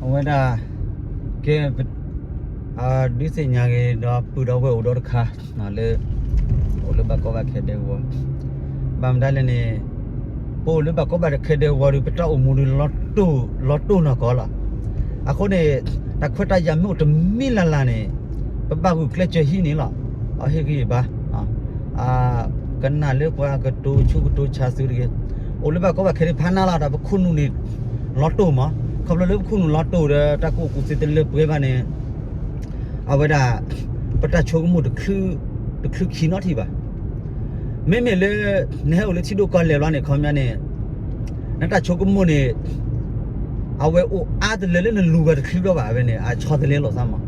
အဝဲဒၣ် ကဲ ဒုးသ့ၣ်ညါက့ၤဒီးပုၢ်ဒီးဝဲၢ်အိၣ်ဒီးတခါ လၢ အိၣ်လၢဘၣ်ကီဘၣ်ခဲဒဲကဝီၤ ဘၣ်မတၤလဲၣ်န့ၣ် ပအိၣ်လၢဘၣ်ကီဘၣ်ခဲဒဲကဝီၤဒီး ပတၢ်အိၣ်မူဒီး လီၤတိၢ်နီၢ်ကီးလီၤ. အဃိန့ၣ် တၢ်ခွဲးတၢ်ယာ်မ့ၢ်အိၣ်တမံၤလၢ်လၢ်န့ၣ် ပဘၣ်ဂုာ်ကျဲးစၢးဟံးန့ၣ်လီၤ. အဟ့ၣ်ဂံၢ်ဘါ ကနၣ်လၢပှၤကတိၤဆူကတိၤဆါသုတဂ့ၤ. အိၣ်လၢဘၣ်ကီဘၣ်ခဲဒဲဖးနါလီၤ တၢ်ပခိၣ်နူာ်န့ၣ် လီၤတိၢ်မး. ခီဖျိလၢပခိၣ်နူာ်လီၤတိၢ်ဒီး တၢ်ကူၣ်ဘၣ်ကူၣ်သ့တလၢပှဲၤဘၣ်န့ၣ် အဝဲဒၣ် ပတၢ်ဆိကမိၣ် တချုးခံနီတထံၣ်ဘၣ်. မ့မ့ၢ်လၢ နဟဲအိၣ်လၢထံဒိၣ်ကီၢ်လဲၢ်ဘျီန့ၣ် ခီပညီန့ၣ် နတၢ်ဆိကမိၣ်န့ၣ် အဝဲအိၣ်အါတလၢလၢနလူၤဂၤတချုးဘျီဘၣ် အဝဲန့ၣ် အဆီတလဲလိာ်သးမး.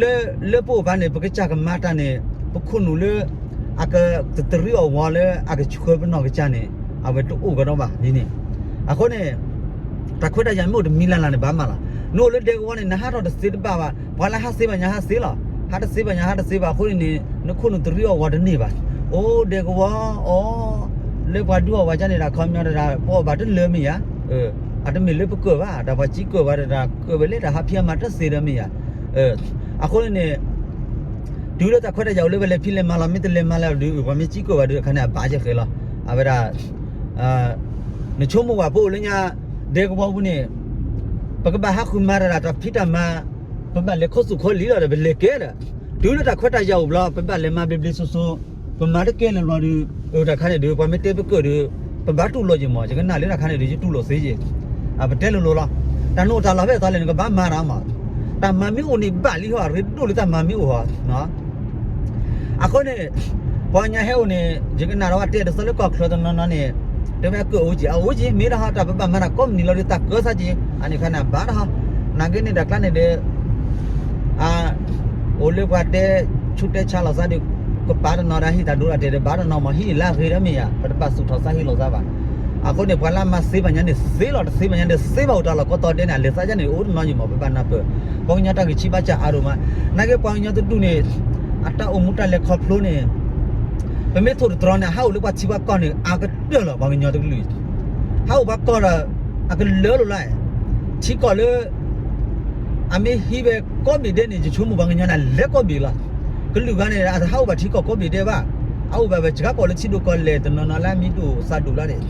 လၢ လၢပအိၣ်ဘၣ်န့ၣ် ပကစၢ်ကမၤတၢ်န့ၣ် ပခိၣ်နူာ်လၢ အကတတရံးအီၣ်ဝီလၢအကဆှၢပနီၢ်ကစၢ်န့ၣ် အဝဲတအိၣ်ကဒီးဘၣ်ဒ်န့ၣ်. အဃိန့ၣ် တၢ်ခွဲးတၢ်ယာ်မ့ၢ်အိၣ်တမံၤလၢ်လၢ်န့ၣ် ဘၣ်မၤလီၤ. နအိၣ်လၢဒဲကဝီၤန့ၣ် နဟးထီၣ်တသ့တဘၣ်ဘၣ်. ပှၤလၢဟးသ့ဘၣ်ညါဟးသ့လီၤ. ဟးတသ့ဘၣ်ညါဟးတသ့ဘၣ်အဃိန့ၣ် နခိၣ်နူာ်တရံးအီၣ်ဝီတန့ၢ်ဘၣ်. အိၣ်ဒဲကဝီၤအီၤ လၢပှၤဒုးအီၣ်ဝီကါန့ၣ် တၢ်ခီပညီတဒၣ် ပအီၣ်ဘၣ်တလၢမ့ၢ်ယၤ အတမ့ၢ်လၢပကၢၣ်ဘၣ် တၢ်ပှၤစံးကၢၣ်ဝဲတဒၣ် ကၢၣ်ဝဲလၢတၢ်ဟးဖံးအမၤတသ့ဒီးမ့ၢ်ယၤ. အဃိန့ၣ် တုၤလၢတၢ်ခွဲးတၢ်ယာ်အိၣ်လၢပလဲၤဖံးလဲၤမၤလီၤ မ့ၢ်တလဲၤမၤလၢဒုး ပှၤမ့ၢ်စံးကၢၣ်ဘၣ်ဒုး အခါန့ၣ် အဘၣ်ယဲၢ်ဃဲလီၤ. အဝဲဒၣ် နဆိကမိၣ်ဘၣ် ပအိၣ်လၢညါ ဒဲကဝီၤပူၤန့ၣ် ပကဘၣ်ဟးဃုမၤတၢ် တၢ်ဖံးတၢ်မၤ ပဘၣ်လဲၤခီသူၣ်ခီလံလီၤဒီး ပလဲၤကဲဒီး တုၤလၢတၢ်ခွဲးတၢ်ယာ်အိၣ်ဘျီ ပဘၣ်လဲၤမၤဘျ့ဘျ့ဆူဆူ ပမၤတကဲလၢၤဘျီဒုး အတၢ်ခါန့ၣ်ဒုး ပှၤမ့ၢ်တဲပကၢၣ်ဒုး ပဘၣ်တူၢ်လိာ်က့ၤမး ယကနၣ်လၢတၢ်ခါန့ၣ်ဒုး ယတူၢ်လိာ်သ့က့ၤ ပတဲလိၤလိၤလီၤ. တၢ်နအိၣ်တၢ်လီၢ်ဖဲအသးလဲၣ် နကဘၣ်မၤတၢ်မး တၢ်မၤမ့ၢ်အိၣ်န့ၣ်ဘၣ်လံဟီ ရ့ဒိၣ်လၢတၢ်မၤမ့ၢ်အိၣ်ဟီ အဃိန့ၣ် ပှၤကညီဟဲအိၣ်န့ၣ် ယကနၣ်ဒီးဝဲတဲတသီလၢကီၢ်ချၢတနီၤနီၤန့ၣ် တဲဝဲအကၢၣ်အိၣ်က့ၤ အအိၣ်က့ၤ မ့ၢ်ဒၣ်ဟီ တၢ်ပဘၣ်မၤတၢ်ကိးမုၢ်နံၤလီၤဒုး တၢ်ကၢသးက့ၤ အန့ၣ်ခါန့ၣ်ဘၣ်တဟီ နာ်က့န့ၣ်တၢ်ကျါန့ၣ်ဒီး အ အိၣ်လၢပှၤတဲဆူးတဲဆါလိာ်သးဒီး ကပာ်တနီၤဒီးဟံၣ်တၢ်ဒိတၢ်တဲာ်ဒီးဘၣ်တနီၤမး ဟံၣ်လၢအဂ့ၤဒီးမ့ၢ်ယၤ ပတဘၣ်သူၣ်ထီၣ်သးဟ့လိာ်သးဘၣ်. အဃိန့ၣ် ပှၤလၢအမၤသ့ဘၣ်ညါန့ၣ်သ့လီၤ တသ့ဘၣ်ညါဒီးသ့ဘၣ်အိၣ်တၢ်လီၢ်ကိးတီၤဒဲးန့ၣ် အလဲၤသးယါန့ၣ် အိၣ်တနီၤယံၤမး ပဘၣ်နၢ်ပၢၢ် ပှၤကညီတၢ်ဂံၢ်ဆံးဘါစၢ်အါဒိၣ်မး နာ်က့ပှၤကညီတဒူၣ်န့ၣ် အတၢ်အိၣ်မူတၢ်လဲၤခီဖျိန့ၣ် ပမ့ၢ်ထိၣ်တတြီန့ၣ် ဟးအိၣ်လၢပှၤထံပှၤကီၢ်န့ၣ် အကတၢၢ်လီၤ ပှၤကညီတကလုာ် ဟးအိၣ်ပှၤကီၢ်ဒီး အကလၢလိာ်လၢ ထံကီၢ်လၢ အမ့ၢ်ဟံးဝဲကိးဘ့ၣ်ဒဲးန့ၣ် ယဆိကမိၣ်ပှၤကညီန့ၣ် လဲၤကိးဘ့ၣ်လီၤ. ကလုာ်ဂၤန့ၣ် အတဟးအိၣ်ဘၣ်ထံကီၢ်ကိးဘ့ၣ်ဒဲးဘၣ်, အအိၣ်ဘၣ်ဝဲစှၤကီၢ်လၢထံဒိၣ်ကီၢ်လဲၢ်တနီၤနီၤလၢအမံၤဒိၣ်သးဒိၣ်လီၤန့ၣ်,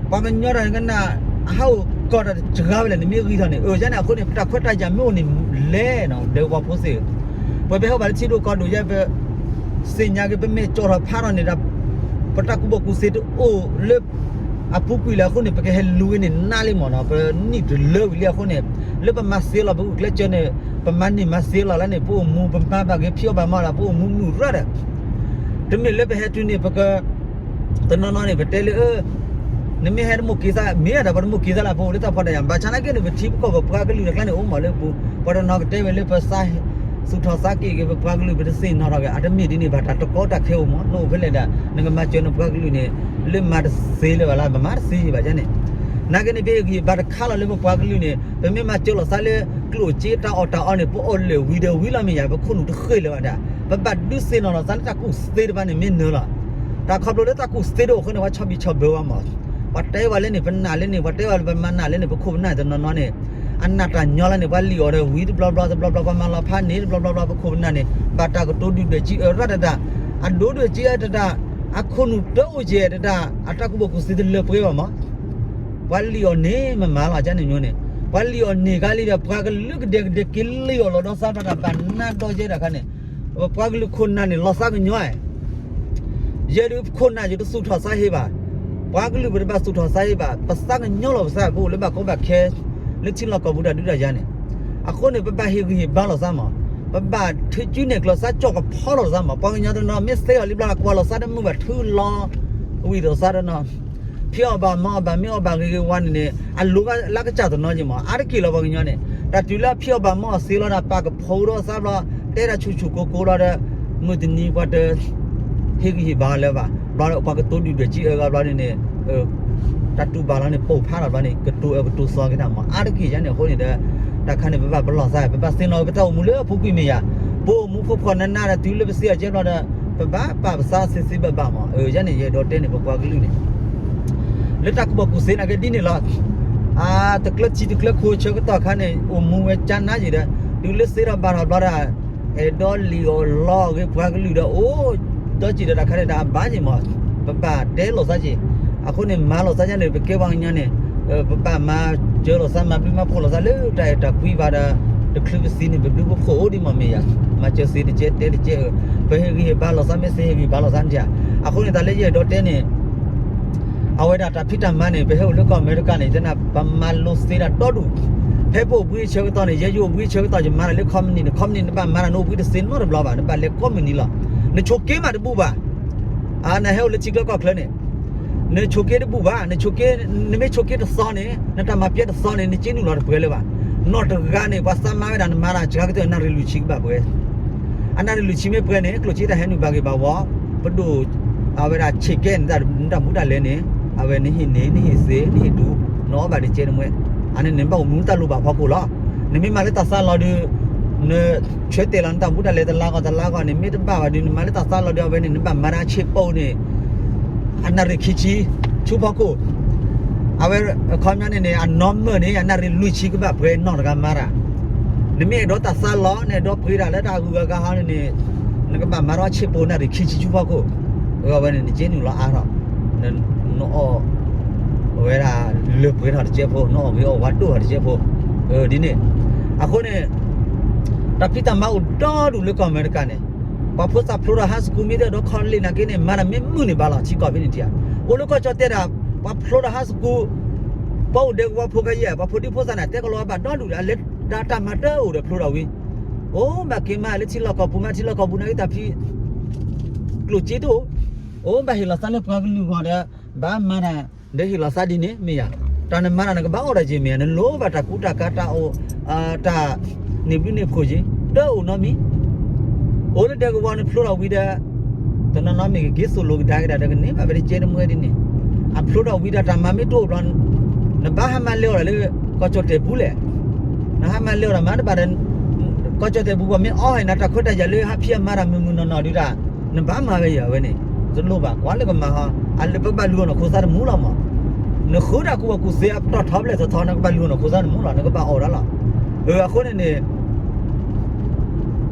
ပှၤကညီတၢ်ကနၣ် အဟးအိၣ်ကီၢ်တၢ်တဂၤဝဲလဲၣ် နမ့ၢ်ဂံၢ်ထီၣ်န့ၣ် အၢ ယန့ၣ် အဃိန့ၣ် ပတၢ်ခွဲးတၢ်ယာ်မ့ၢ်အိၣ်န့ၣ်လဲၣ်နီၤ ဒဲကဝီၤဖိသ့ၣ်ဧၢ, ပဝဲပဟဲအိၣ်ဘၣ်လၢထံဒိၣ်ကီၢ်ဒိၣ်ယဲ ပ သ့ၣ်ညါက့ၤ ပမ့ၢ်ကၠီထီၣ်ဖးထီၣ်န့ၣ်ဒီး ပတၢ်ကူၣ်ဘၣ်ကူၣ်သ့တအိၣ်လၢ အပူၤကွံာ်လၢအဃိန့ၣ် ပကဟဲလူၤဝဲန့ၣ်နးလံမ့ၢ်နီၤ, ပနံၣ်တလၢဝံၤလံအဃိန့ၣ် လၢပမၤသ့လီၤ ပဂုာ်ကျဲးစၢးန့ၣ် ပမၤန့ၢ်မၤသ့လီၤလၢန့ၣ် ပအိၣ်မူပမၤဘၣ်က့ၤဖံးအီၣ်ဘၣ်မၤအီၣ်ဒီး ပအိၣ်မူမုာ်ရၢၢ်ဒီး တမ့ၢ်လၢပဟဲတုၤန့ၣ် ပက တနီၤနီၤန့ၣ် ပတဲလၢ နမ့ၢ်ဟဲတမိၣ်က့ၤသး မ့ၢ်အတၢ်ပှၤတမိၣ်က့ၤသးလၢ ပအိၣ်လၢတၢ်ဖှီၣ်တၢ်ယာ် ဘၣ်ဆၣ်နာ်က့န့ၣ် ပထံပကီၢ်ပပှၤကလုာ်တကျါန့ၣ် အိၣ်မးလၢပူၤ ပှၤတနီၤကတဲဝဲလၢပသး သူၣ်ထီၣ်သးက့ၣ်က့ၤ ပပှၤကလုာ်ပတသ့ၣ်နီၣ်ထီၣ်က့ၤ အတမ့ၢ်ဒ်န့ၣ်ဘၣ် တၢ်တကီတၢ်ခဲအိၣ်မး နအိၣ်ဖဲလဲၣ်ဒၣ် နကမၤစၢၤနပှၤကလုာ်န့ၣ် လၢမၤတသ့လၢၤဘၣ်လၢ ပမၤတသ့ဘၣ်န့ၣ် နာ်က့န့ၣ် ပဟ့ၣ်ဂံၢ်ဘါတခါလီၤလၢပပှၤကလုာ်န့ၣ် ပမ့ၢ်မၤစၢၤလိာ်သးလၢ ကျိၣ်စ့တၢ်အီၣ်တၢ်အီန့ၣ် ပအီၣ်လၢာ်ဝံၤဒီးဝံၤလီၤမ့ၢ်ယၤ ပခိၣ်နူာ်တဃ့ၢ်လၢၤဘၣ်ဒၣ် ပဘၣ်ဒုးသ့ၣ်နီၣ်လီၤသးလၢတၢ်ကူၣ်သ့တဖၣ်န့ၣ် မ့ၢ်နၢၤလီၤ. တၢ်ခီဖျိလၢတၢ်ကူၣ်သ့တအိၣ်အဃိန့ၣ် ပှၤဆီၣ်ဘံၣ်ဆီၣ်ဘၢဝဲမး ပှၤတဲဝဲလၢန့ၣ် ပနာ်လၢန့ၣ် ပှၤတဲဝဲလၢပမၤနာ်လၢန့ၣ် ပခိၣ်ပနၢ်တနီၤနီၤန့ၣ် အနာ်တၢ်ညီလၢန့ၣ် ပှၤလံၣ်အီၤဒီးဝံၤတဘျီဘျီတဘျီဘျီ ပှၤမၤလီၤဖးန့ၣ်တဘျီဘျီဘျီ ပခိၣ်ပနၢ်န့ၣ် ဘၣ်တၢ်ကတိၤဒုၣ်ဒွဲၣ်ကံအၢရၣ်တဒၣ် အဒိဒွဲၣ်ကံအၢတဒၣ် အခိၣ်နူာ်တအိၣ်ကဲတဒၣ် အတၢ်ကူၣ်ဘၣ်ကူၣ်သ့တလၢပှဲၤဘၣ်မး ပှၤလံၣ်အီၤန့ၣ်မ့ၢ်မၤလီၤ ကန့ၣ်မျိုးန့ၣ် ပှၤလံၣ်အီၤန့ၣ်ကလံဒီး ပှၤကလုာ်ကဒဲကဒဲက့ၤလံၣ်အီၤလီၤဒီးသးဘၣ်တၢ်ဘၣ်နါဒီးယဲဒၣ်ခါန့ၣ် ပပှၤကလုာ်ခိၣ်နၢ်န့ၣ် လီၤသးကညီၤ ယဲဒုးခိၣ်နၢ်ယတသူၣ်ထီၣ်သးဟ့ဘၣ် ပှၤကလုာ်ပတဘၣ်သူၣ်ထီၣ်သးဟ့ဘၣ် ပသးကညီၤလီၤပသး ပအိၣ်လၢဘၣ်ကီဘၣ်ခဲ လၢထံလီၢ်ကီၢ်ပူၤတၢ်ဒုးတၢ်ယၤန့ၣ် အဃိန့ၣ် ပဘၣ်ဟ့ၣ်ဂံၢ်ဟ့ၣ်ဘါလိာ်သးမး ပဘၣ်ထုးစုနဲၣ်ကျၢၤသးကၠီၣ်ကဖီလိာ်သးမး ပှၤကညီတနီၤ မ့ၢ်သ့အီၤလံဘျီ ကွၢ်လိာ်သးတမုာ်ဘၣ်ထုလီၤ ဝံၤဒီးသးတနီၤ ဖံးအီၣ်ဘၣ်မၤအီၣ်ဘၣ် မ့ၢ်အီၣ်ဘၣ်ဂ့ၤဂ့ၤဝါန့ၣ်န့ၣ် အလိၤလၢကစၢ်တနီၤက့ၤမး အါတက့ၢ်လီၤပှၤကညီန့ၣ် တၢ်တုၤလၢဖံးအီၣ်ဘၣ်မၤအီၣ်သ့လီၤဒီး ပာ်ကဖီဒီးသးဘျီ တဲဒၣ်ဆူၣ်ဆူၣ်ကိၤကိၤလီၤဒီး မုၢ်တနံၤပှၤတ ဟ့ၣ်ဂံၢ်ဟ့ၣ်ဘါလၢၤဘၣ် ဘျီဒီးပှၤကတိၤဒုၣ်ဒွဲၣ်ကံအၢဂၤဘျီန့ၣ်န့ၣ် တၢ်တူၢ်ဘၣ်လီၤန့ၣ် ပိာ်ဖးလီၤဘျီန့ၣ် ကတိၤအၢကတိၤသီက့ၤတၢ်မး အါတက့ၢ်ယါန့ၣ်အဃိန့ၣ်ဒီး တၢ်ခါန့ၣ် ပဘၣ်ပလီၢ်သး ပဘၣ်သ့ၣ်နီၣ်ပတၢ်အိၣ်မူလၢအပူၤကွံာ်မ့ၢ်ယၤ ပအိၣ်မူဖိခွါနးနးဒီးတုၤလၢပသ့အီၤကဲဘျီဒီး ပဘၣ်ပာ်ပသးသ့သ့ဘၣ်ဘၣ်မး အၢ ယါန့ၣ် ယအဲၣ်ဒိးတဲန့ၣ် ပပှၤကလုာ်န့ၣ် လၢတၢ်ကူၣ်ဘၣ်ကူၣ်သ့နာ်က့ဒ်န့ၣ်လီၤ. အတကျၢၢ်ထံတကျၢၢ်ခိၣ်ဆၢကတီၢ်ခါန့ၣ် အိၣ်မူဝဲကၠါနါယံၤဒီး တုၤလၢသ့ထီၣ်ဘၣ်ထီၣ်ဘျီဒီး အဲၣ်ဒိးလံၣ်အီၣ်လီအီၣ်ဂ့ၤပှၤကလုာ်ဒီး အိၣ်ဒီးစံၣ်ဒီးတၢ်ခါန့ၣ်ဒီးအဘၣ်ယံၤမး, ပဘၣ်တဲလိာ်သးက့ၤ, အဃိန့ၣ် မၤလိာ်သးယါန့ၣ် ပကဲပှၤကညီန့ၣ် ပဘၣ်မၤစၢၤလိာ်သး မၤဘျုးမၤဖှိၣ်လိာ်သးလၢတၢ်အဲၣ်တၢ်ကွံဘၣ်ဒီး တချုးပသံန့ၣ် ပဘျုးပဖှိၣ်အိၣ်ဒံးမးမ့ၢ်ယၤ, မၤစၢၤသ့တကဲ တဲတကဲ, ပဟ့ၣ်ဂံၢ်ဟ့ၣ်ဘါလိာ်သး မ့ၢ်သ့ဟ့ၣ်ဂံၢ်ဘါလိာ်သးန့ၣ်ဧါ. အဃိန့ၣ် တၢ်လၢယအဲၣ်ဒိးတဲန့ၣ် အဝဲဒၣ်တၢ်ဖံးတၢ်မၤန့ၣ် ပဟဲအိၣ်လၢကီၢ်အမဲရကၤန့ၣ် ယတဲနၤ ပမၤလိသ့ဒၣ်ဒီဒူၣ်, ဖဲပအိၣ်ဘှံးဆၢကတီၢ်န့ၣ် ယဲယအိၣ်ဘှံးဆၢကတီၢ် ယမၤတၢ်လၢ company န့ၣ် company နဘၣ်မၤတၢ် နအိၣ်ဘှံးတသ့နီတဘျီဘၣ်, နဘၣ်လဲၤကိးမုၢ်နံၤလီၤ. နဆိးက့မးတဘူၣ်ဘၣ်, နဟဲအိၣ်လၢထံချၢကီၢ်ချၢန့ၣ် နဆိးက့တဘူၣ်ဘၣ်, နဆိးက့, နမ့ၢ်ဆိးက့တသီန့ၣ် နတၢ်မၤပျဲတသီန့ၣ် နက့နုာ်လီၤတပှဲၤလၢၤဘၣ်. နီၢ်တဂၤန့ၣ် ပှၤသးမၤဝဲဒၣ် နမၤတၢ်စှၤကတၢၢ် နၣ်ရံၣ်လွံၢ်ဆံကဘၣ်ပှဲၤ အနၣ်ရံၣ်လွံၢ်ဆံမ့ၢ်ပှဲၤန့ၣ် ကျိၣ်စ့တၢ်ဟဲနုာ်ဘၣ်ဂ့ၤဘၣ်ဝီ, ပဒိၣ်, အဝဲဒၣ်ဆံးကဲန့ၣ် နတၢ်မူတၢ်လဲၤန့ၣ် အဝဲနဟ့ၣ်န့ၢ် နဟ့ၣ်သ့ နဟ့ၣ်တူၤ နအီၣ်ဘၣ်တကဲတမှဲ, အန့ၣ်န့ၣ် နဘၣ်အိၣ်မူတၢ်လိၣ်ဘၣ်ဖီခိၣ်လီၤ. နမ့ၢ်မၤလၢတၢ်သးလီၤဒီး နဆၢတဲာ်လီၤနတၢ်မူတၢ်လဲၤတလါဂီၢ်တလါဂီၢ်န့ၣ် မ့ၢ်တဘၣ်ဘၣ်ဒီး နမၤလၢတၢ်သးလီၤဒီး အဝဲန့ၣ်နဘၣ်မၤတၢ်ဆံးပိာ်န့ၣ် အနၣ်ရံၣ်ခံဆံ ဆူဖီခိၣ်, အဝဲအခီပညီန့ၣ်န့ၣ် အနီၢ်မၢၢ်န့ၣ် အနၣ်ရံၣ်လွံၢ်ဆံကဘၣ်ပှဲၤနီၢ်တဂၤမၤတၢ်, နမ့ၢ်အဲၣ်ဒိးတၢ်သးလီၤ နအဲၣ်ဒိးပှ့ၤတၢ်လၢတၢ်အဂုၤအဂၤဟီန့ၣ်န့ၣ် နကဘၣ်မၤထီၣ်ဆံးပိာ်နၣ်ရံၣ်ခံဆံဆူဖီခိၣ်, အဝဲန့ၣ် နက့နုာ်လီၤအါထီၣ်, နအီၣ်ဝဲဒၣ်လၢပှဲၤထီၣ်တကဲဖိ နအီၣ်ဂ့ၤအီၣ်ဝါဒိၣ်ထီၣ်တကဲဖိ, ဒ်န့ၣ်, အဃိန့ၣ် တၢ်ဖံးတၢ်မၤအိၣ်ဒီဒူၣ်လၢကီၢ်အမဲရကၤန့ၣ်, ပှၤဖိသၣ်ဖျိထီၣ် high school မ့ၢ်တအဲၣ်ဒိး college နာ်က့န့ၣ် မၤတၢ်မ့ၢ်မုာ်န့ၣ်ဘၣ်လီၤ ထံကီၢ်ဖဲန့ၣ်ထံဧါ, အိၣ်လၢကီၢ်ကၠီၣ်တဲၣ်ဒၣ် ပှၤဖျိထီၣ် high school ပှၤအိၣ်ဒဲကဝီၤဖိခဲအံၤ ပှၤဖိဒံဖိသၣ်န့ၣ် တဲကလီၤဘၣ်ဒီဒူၣ်ဒီး အလဲၤဒၣ်တၢ်မၤတၢ်အိၣ်ဒီးဖျိထီၣ်ဝံၤ, အိၣ်ဘၣ်က့ၤမးလၢထံလီၢ်ကီၢ်ပူၤ မ့ၢ်ထံလီၢ်ကီၢ်ပူၤနာ်က့တၢ်ဖံး ကျိၣ်စ့တအိၣ်, အိၣ်ဘၣ်ဟ့ၣ်လီၤသးလၢပှၤကလုာ်ဂီၢ်ဒီး ဘၣ်မၤတၢ် ဒီးဟ့ၣ်လီၤသးဒ်န့ၣ် မ့ၢ်ယၤ, တၢ်နမၤတၢ်နကဘၣ်အီၣ်တၢ်က့ၤမ့ၢ်ယၤ နလိၣ်ဘၣ်တၢ်ကူတၢ်ကၤတၢ်အိၣ် တၢ်န့ၢ်ဘျုးန့ၢ်ဖှိၣ်က့ၤ တအိၣ်နီတမံၤ, အိၣ်လၢဒဲကဝီၤနဖျိထီၣ်ဝံၤဒီး တနီၤနီၤမ့ၢ်ကက့ၤသိၣ်လိကဒါက့ၤဒၣ်ဒီးကန့ၢ်ဘၣ်ဝဲတကဲတမှဲဒ်န့ၣ်, အဖျိထီၣ်ဝံၤဒီးတၢ်မၤမ့ၢ်တအိၣ်ဘျီ နဘၣ်ဟးမၤလဲၤအီၣ်ဒၣ်လၢ ကီၢ်ကၠီၣ်တဲၣ်ပူၤလဲၣ်, နဟးမၤလဲၤအီၣ်ဒၣ်မၤတဘၣ်ဒီး ကီၢ်ကၠီၣ်တဲၣ်ပူၤပှၤမ့ၢ်အီၣ်ဟဲနၤတၢ်ခွဲးတၢ်ယာ်လၢဟးဖံးအမၤတၢ်မုာ်မုာ်နီၢ်နီၢ်ဒုးဒၣ် နဘၣ်မၤဝဲယၤဝဲန့ၣ်, တလိၣ်ဘၣ်ကွၢ်လၢကမၤဟီ, အလၢပဘၣ်လူၤအီၤနခိၣ်သးတမူလီၤမး, နဃုဒၣ်ကူၣ်ဘၣ်ကူၣ်သ့အတီၢ်ထီဖျဲၣ်ထီထီ နကဘၣ်လူၤအီၤနခိၣ်သးတမူလီၤ နကဘၣ်အီၣ်ဒၣ်လီၤ, အဃိန့ၣ်န့ၣ်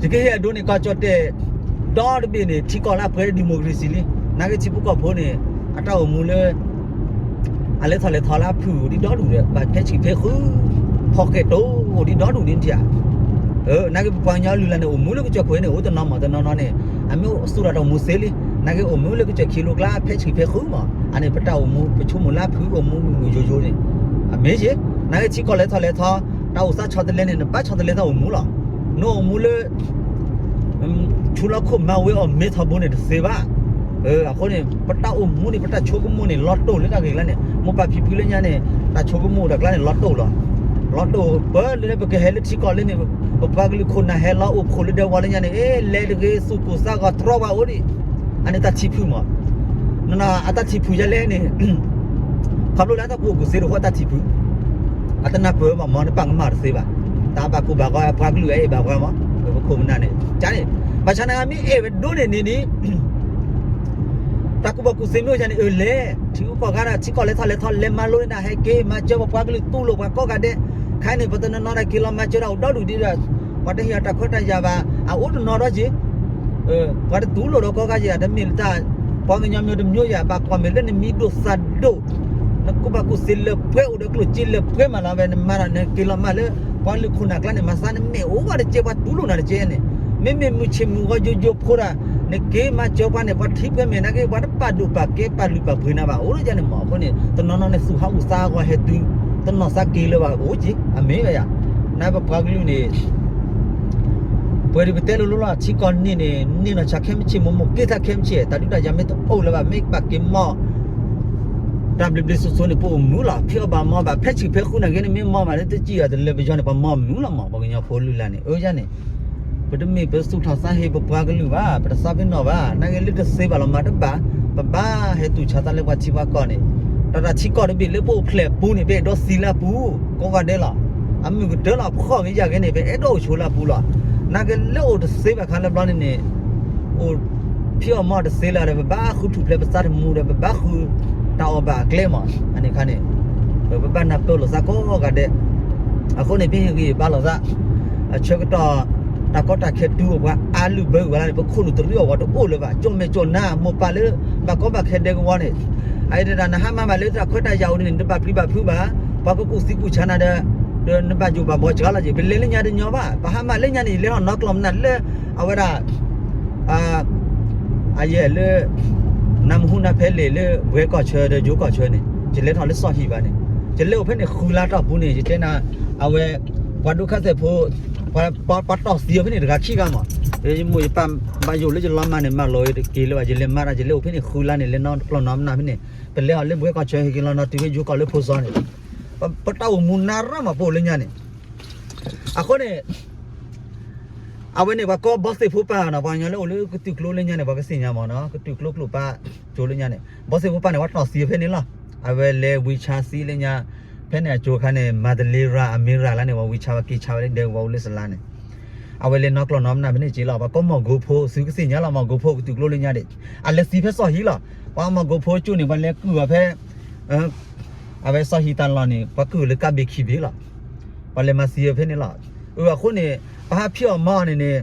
ယကဟ့ၣ်အဒိန့ၣ် ကီၢ်ကၠီၣ်တဲၣ် ဒီတဘ့ၣ်န့ၣ် ထံကီၢ်လၢအပှဲၤ democracy လံ, နာ်က့ထံဖိကီၢ်ဖိန့ၣ် အတၢ်အိၣ်မူလၢ အလဲၤထီၣ်လဲၤထီလၢအဖုၣ်အိၣ်ဒံးဒီဒူၣ်ဒီး ဘၣ်ဖဲဆံးဖဲဃု ဖီၣ်ဃဲးတိၢ်အိၣ်ဒံးဒီဒူၣ်ဒ်န့ၣ်ဧါ, နာ်က့ပပှၤကညီလုၢ်လၢ်န့ၣ် အိၣ်မူလၢကစၢၢ်ခိၣ်န့ၣ် အိၣ်တနီၤမးတနီၤနီၤန့ၣ် အမ့ၢ်အိၣ်သူၣ်ထီၣ်တၢ်အိၣ်မူသ့လံ, နာ်က့အိၣ်မူလၢကစၢၢ်ခံလိကျါ ဖဲဆံးဖဲဃုမး, အန့ၣ် ပတၢ်အိၣ်မူ ပဆိကမိၣ်လၢအဖုၣ်အိၣ်မူမုာ်မုာ်ယိာ်ယိာ်န့ၣ် အမ့ၢ်ယ့ၣ်, နာ်က့ထံကီၢ်လဲၤထီၣ်လဲၤထီ တၢ်အိၣ်သးဆီတလဲန့ၣ် နဘၣ်ဆီတလဲတၢ်အိၣ်မူလီၤ, နအိၣ်မူလၢ ထူလီၤခိၣ်မၤဝဲအီၤမ့ၢ်ထီဘိန့ၣ်တသ့ဘၣ်, အဃိန့ၣ် ပတၢ်အိၣ်မူန့ၣ် ပတၢ်ဆိကမိၣ်န့ၣ် လီၤတိၢ်လၢတၢ်ဂ့ၢ်ကျါန့ၣ် မိၢ်ပၢ်ဖံဖုလၢညါန့ၣ် တၢ်ဆိကမိၣ်တၢ်ကျါန့ၣ် လီၤတိၢ်လီၤ, လီၤတိၢ်ပၢလၢပကဟဲလၢထံကီၢ်လၢန့ၣ် ပပှၤကလုာ်ခိၣ်နၢ်ဟဲလီၤအိၣ်ဖှိၣ်လၢဒဲကဝီၤလၢညါန့ၣ် အ့ လဲၤတဂ့ၤ သူၣ်ကိၢ်သးဂီၤတြီပှၤအိၣ်ဒံး, အန့ၣ်တၢ်ထံၣ်ဖုၣ်မး, နန အတၢ်ထံၣ်ဖုၣ်ယဲလဲၣ်န့ၣ် ခီဖျိလၢအတၢ်ကူၣ်ဘၣ်ကူၣ်သ့တဃိ အတၢ်ထံၣ်ဖုၣ်, အတနၢ်ပၢၢ်ဘၣ်မး နပာ်ကမၣ်တသ့ဘၣ်, တၢ်ဘၣ်ကူၣ်ဘၣ်ဂီၤ ပှၤကလုာ်အအဲၣ်ဘၣ်ပှၤမး, ပခိၣ်ပနၢ်န့ၣ် ကန့ၣ်, ဘၣ်ဆၣ်နဂၤမ့ၢ်အဲၣ်ဝဲဒိၣ်န့ၣ်န့ၣ်န့ၣ် တၢ်ကူၣ်ဘၣ်ကူၣ်သ့မ့ၢ်အိၣ်ယၤန့ၣ် အၢၣ်လဲၣ် ထံဂုၤကီၢ်ဂၤဒီး ထံကီၢ်လဲၤထီၣ်လဲၤထီ လဲၤမၤလိန့ၢ်တၢ်ဟဲက့ၤ မၤစၢၤပပှၤကလုာ်တူၢ်လိာ်ပှၤကိးဂၤဒဲး, ခဲအံၤန့ၣ် ပတနီၤနီၤဒီးက့ၤလီၤမၤစၢၤတၢ်အိၣ်ဒီဒူၣ်ဒံးဒီး ပှၤတဟ့ၣ်အီၤတၢ်ခွဲးတၢ်ယာ်ဘၣ်, အအိၣ်တနီၤဒီးက့ၤ ပှၤတတူၢ်လိာ်ဒီးကိးဂၤယဲၢ် တမ့ၢ်လၢတၢ် ပှၤကညီမ့ၢ်တမံၤယဲၢ် ဘၣ်ကွၢ်မဲာ်လၢနမံၤဒိၣ်သးဒိၣ်, နကူၣ်ဘၣ်ကူၣ်သ့လၢပှဲၤအိၣ်ဒီးကျိၣ်စ့လၢပှဲၤမးလီၤဝဲ နမၤဒီးနက့ၤလီၤမၢ်လၢ ပှၤလုၢ်ခိၣ်နၢ်ကျါန့ၣ် မၤသးနမဲာ်အိၣ်ဝဲတကဲ ပှၤတူၢ်လိာ်နၤတကဲန့ၣ်, မ့မ့ၢ်မုၢ်ဆ့ၣ်မုၢ်ဂီၤယိယိဖိဒီး နက့ၤမၤစၢၤပှၤန့ၣ် ပှၤထံပှဲၤမဲာ်နာ်က့ ပှၤတပာ်ဒိၣ်ပာ်ကဲပာ်လုၢ်ပာ်ပှ့ၤနၤဘၣ်အိၣ်လၢယဲၢ်န့ၣ်မး အဃိန့ၣ် တနီၤနီၤန့ၣ် သူၣ်ဟးဂီၤသးဟးဂီၤဟဲတုၤ တနီၢ်သးက့ၤလၢၤဘၣ်အိၣ်က့ၤ အမ့ၢ်ဝဲယဲၢ်, နပပှၤကလုာ်န့ၣ် ပှဲၤဒုးပတဲလိၤလိၤလီၤ ထံကီၢ်န့ၣ်န့ၣ် န့ၢ်နီၢ်ဆါခဲမုၢ်ဆ့ၣ် မိၢ်မိၢ်က့ၤသးခဲမုၢ်ဆ့ၣ် တၢ်ဒုးတၢ်ယၤမ့ၢ်တအိၣ်လၢၤဘၣ် မ့ၢ်ပာ်က့ၤမီၢ် တၢ်ဘျ့ဘျ့ဆိဆိန့ၣ် ပအိၣ်မူလီၤ ဖံးအီၣ်ဘၣ်မၤအီၣ်ဘၣ် ဖဲဆံးဖဲဃုနာ်က့န့ၣ် မ့ၢ်မၤဘၣ်လၢတကံၢ်အီၤတလၢပယီၤန့ၣ် ပှၤမၤမူလီၤမး ပှၤကညီဖိလုၢ်လၢ်န့ၣ် အၢယဲၢ်န့ၣ် ပတမ့ၢ်ပသူၣ်ထီၣ်သးဟ့ ပပှၤကလုာ်ဘၣ် ပတသးပ့ၤနီၣ်ဘၣ် နာ်က့လၢတသ့ဘၣ်လီၤမၤတဘၣ် ပဘၣ်ဟဲတူၢ်ဆါသးလၢပှၤထံပှၤကီၢ်န့ၣ် တၢ်တၢ်ထံကီၢ်တဘ့ၣ်လၢပအိၣ်ဖျဲၣ်ပူၤန့ၣ် ပအဲၣ်ဒိးသံလၢအပူၤ ကိးဂၤဒဲးလီၤ အမုၢ်ကတၢၢ်လီၤ ပဃီၣ်ဂ့ၤယၢ်ဂ့ၤန့ၣ် ပအဲၣ်ဒိးအိၣ်ဆိးလၢအပူၤလီၤ နာ်က့လၢအိၣ်တသ့ဘၣ်ခါလၢဘျီန့ၣ်န့ၣ် အိၣ်ဖံးအီၣ်မၤအီၣ်တသ့လၢၤဒီး ပဘၣ်ဃုထူၣ်ဖျဲးပသးတမူဒီး ပဘၣ်ဃုတၢ်အီၣ်ဘၣ်အကျဲမး အန့ၣ်ခါန့ၣ် ပဘၣ်နၢ်ပၢၢ်လိာ်သးကိးဂၤဒဲး. အဃိန့ၣ် ပဟ့ၣ်ဂံၢ်ဘါလိာ်သး အဆၢကတီၢ် တၢ်ကီတၢ်ခဲတုၤအိၣ်ပှၤအါလုၢ်ဘၢဝဲလၢန့ၣ် ပခိၣ်နူာ်တရံးအီၤဝဲတအိၣ်လၢၤဘၣ်. ကၠီၣ်မဲာ်ကၠီၣ်နါ မိၢ်ပၢ်လၢ ဘၣ်ကီဘၣ်ခဲဒဲကဝီၤန့ၣ် အအံၤတဒၣ် နဟါမၢ်ဘၣ်လၢတၢ်ခွဲးတၢ်ယာ်အိၣ်န့ၣ် နတဘၣ်ပျံၤဘၣ်ဖုးဘၣ်, ပှၤကကူၣ်သံကူၣ်ဆါနၤဒီး နဘၣ်ယိၣ်ဘၣ်ဘီစှၤလီၤက့ၤ. ပလဲၤလၢညါတညီဘၣ်, ပဟါမၢ်လၢညါန့ၣ် ယလဲၤထီၣ်နီၢ်ကျီၢ်မနုၤလၢ အဝဲဒၣ် အယဲၢ်လၢ နမဟူနဖဲလ့ၣ်လၢ ဘှဲကီၢ်ဆၢဒီးယိၤကီၢ်ဆၢန့ၣ် ယလဲၤထီၣ်လၢစီၤဟံၣ်ဘၣ်န့ၣ် ယလဲၤအိၣ်ဖဲန့ၣ်ဃုလါတီၢ်ပူၤန့ၣ် ယတဲနၤ အဝဲ ပှၤဒုက္ခသည်ဖိ ပှၤတီၢ်သံအီၤဖဲန့ၣ်တဂၤခံဂၤမး, ယမိၢ်ယပၢ်ဘၣ်ယိၣ်လၢယလီၤမၢ်န့ၣ် မၢလီၤတက့ၤလၢၤဘၣ် ယလဲၤမၤတၢ် ယလဲၤအိၣ်ဖဲန့ၣ်ဃုလါန့ၣ် လဲၤနီၢ်ကျီၢ်နီၢ်မနုၤဖဲန့ၣ် ပလဲၤအီၤလၢဘှဲကီၢ်ဆၢ ဟဲက့ၤလီၤနီၤတုၤဖဲယိၤကီၢ်လၢဖိစီန့ၣ် ပတၢ်အိၣ်မူနးရၢ်မး ပအိၣ်လၢညါန့ၣ် အဃိန့ၣ် အဝဲန့ၣ် ပှၤကိးဘီသ့ၣ်ဖိပၢ်နီၤ ပှၤကညီလၢအိၣ်လၢကတုၤကျိလၢညါန့ၣ် ပှၤကသ့ၣ်ညါမးနီၤ ကတုၤကျိကျိာ်ပၢ်ကၠိလၢညါန့ၣ် ဘီသ့ၣ်ဖိပၢ်န့ၣ် ပှၤတီၢ်သံဖဲန့ၣ်လီၤ. အဝဲလဲၤဝံၤဆါ သံလၢညါ ဖဲန့ၣ်အကၠိခါန့ၣ် မၤတလ့ရၤ အမ့ရၤလၢန့ၣ် ပှၤဝံၤဆါဝဲက့ၤဆါဝဲလၢဒဲကဝီၤအိၣ်လၢစလါန့ၣ် အဝဲလဲၤနီၢ်ကျီၢ်နီၢ်မနုၤဖဲန့ၣ်က့ၤလီၤ. ပှၤကိးမီၢ်ကိဖိ သုကသ့ၣ်ညါလီၤ မီၢ်ကိဖိကတုၤကျိလၢညါဒံး အလဲၤသံဖဲစီၤဟံၣ်လီၤ. ပှၤမီၢ်ကိဖိကၠိန့ၣ် ပှၤလဲၤကုၢ်အီၤဖဲ အဝဲစီၤဟံၣ်တၢ်လီၢ်န့ၣ် ပှၤကုၢ်လၢကးဘ့ၣ်ခံဘ့ၣ်လီၤ. ပှၤလဲၤမၤသံအီၤဖဲန့ၣ်လီၤ. အဃိန့ၣ် ပဟးဖံးအီၣ်မၤအီၤန့ၣ်န့ၣ်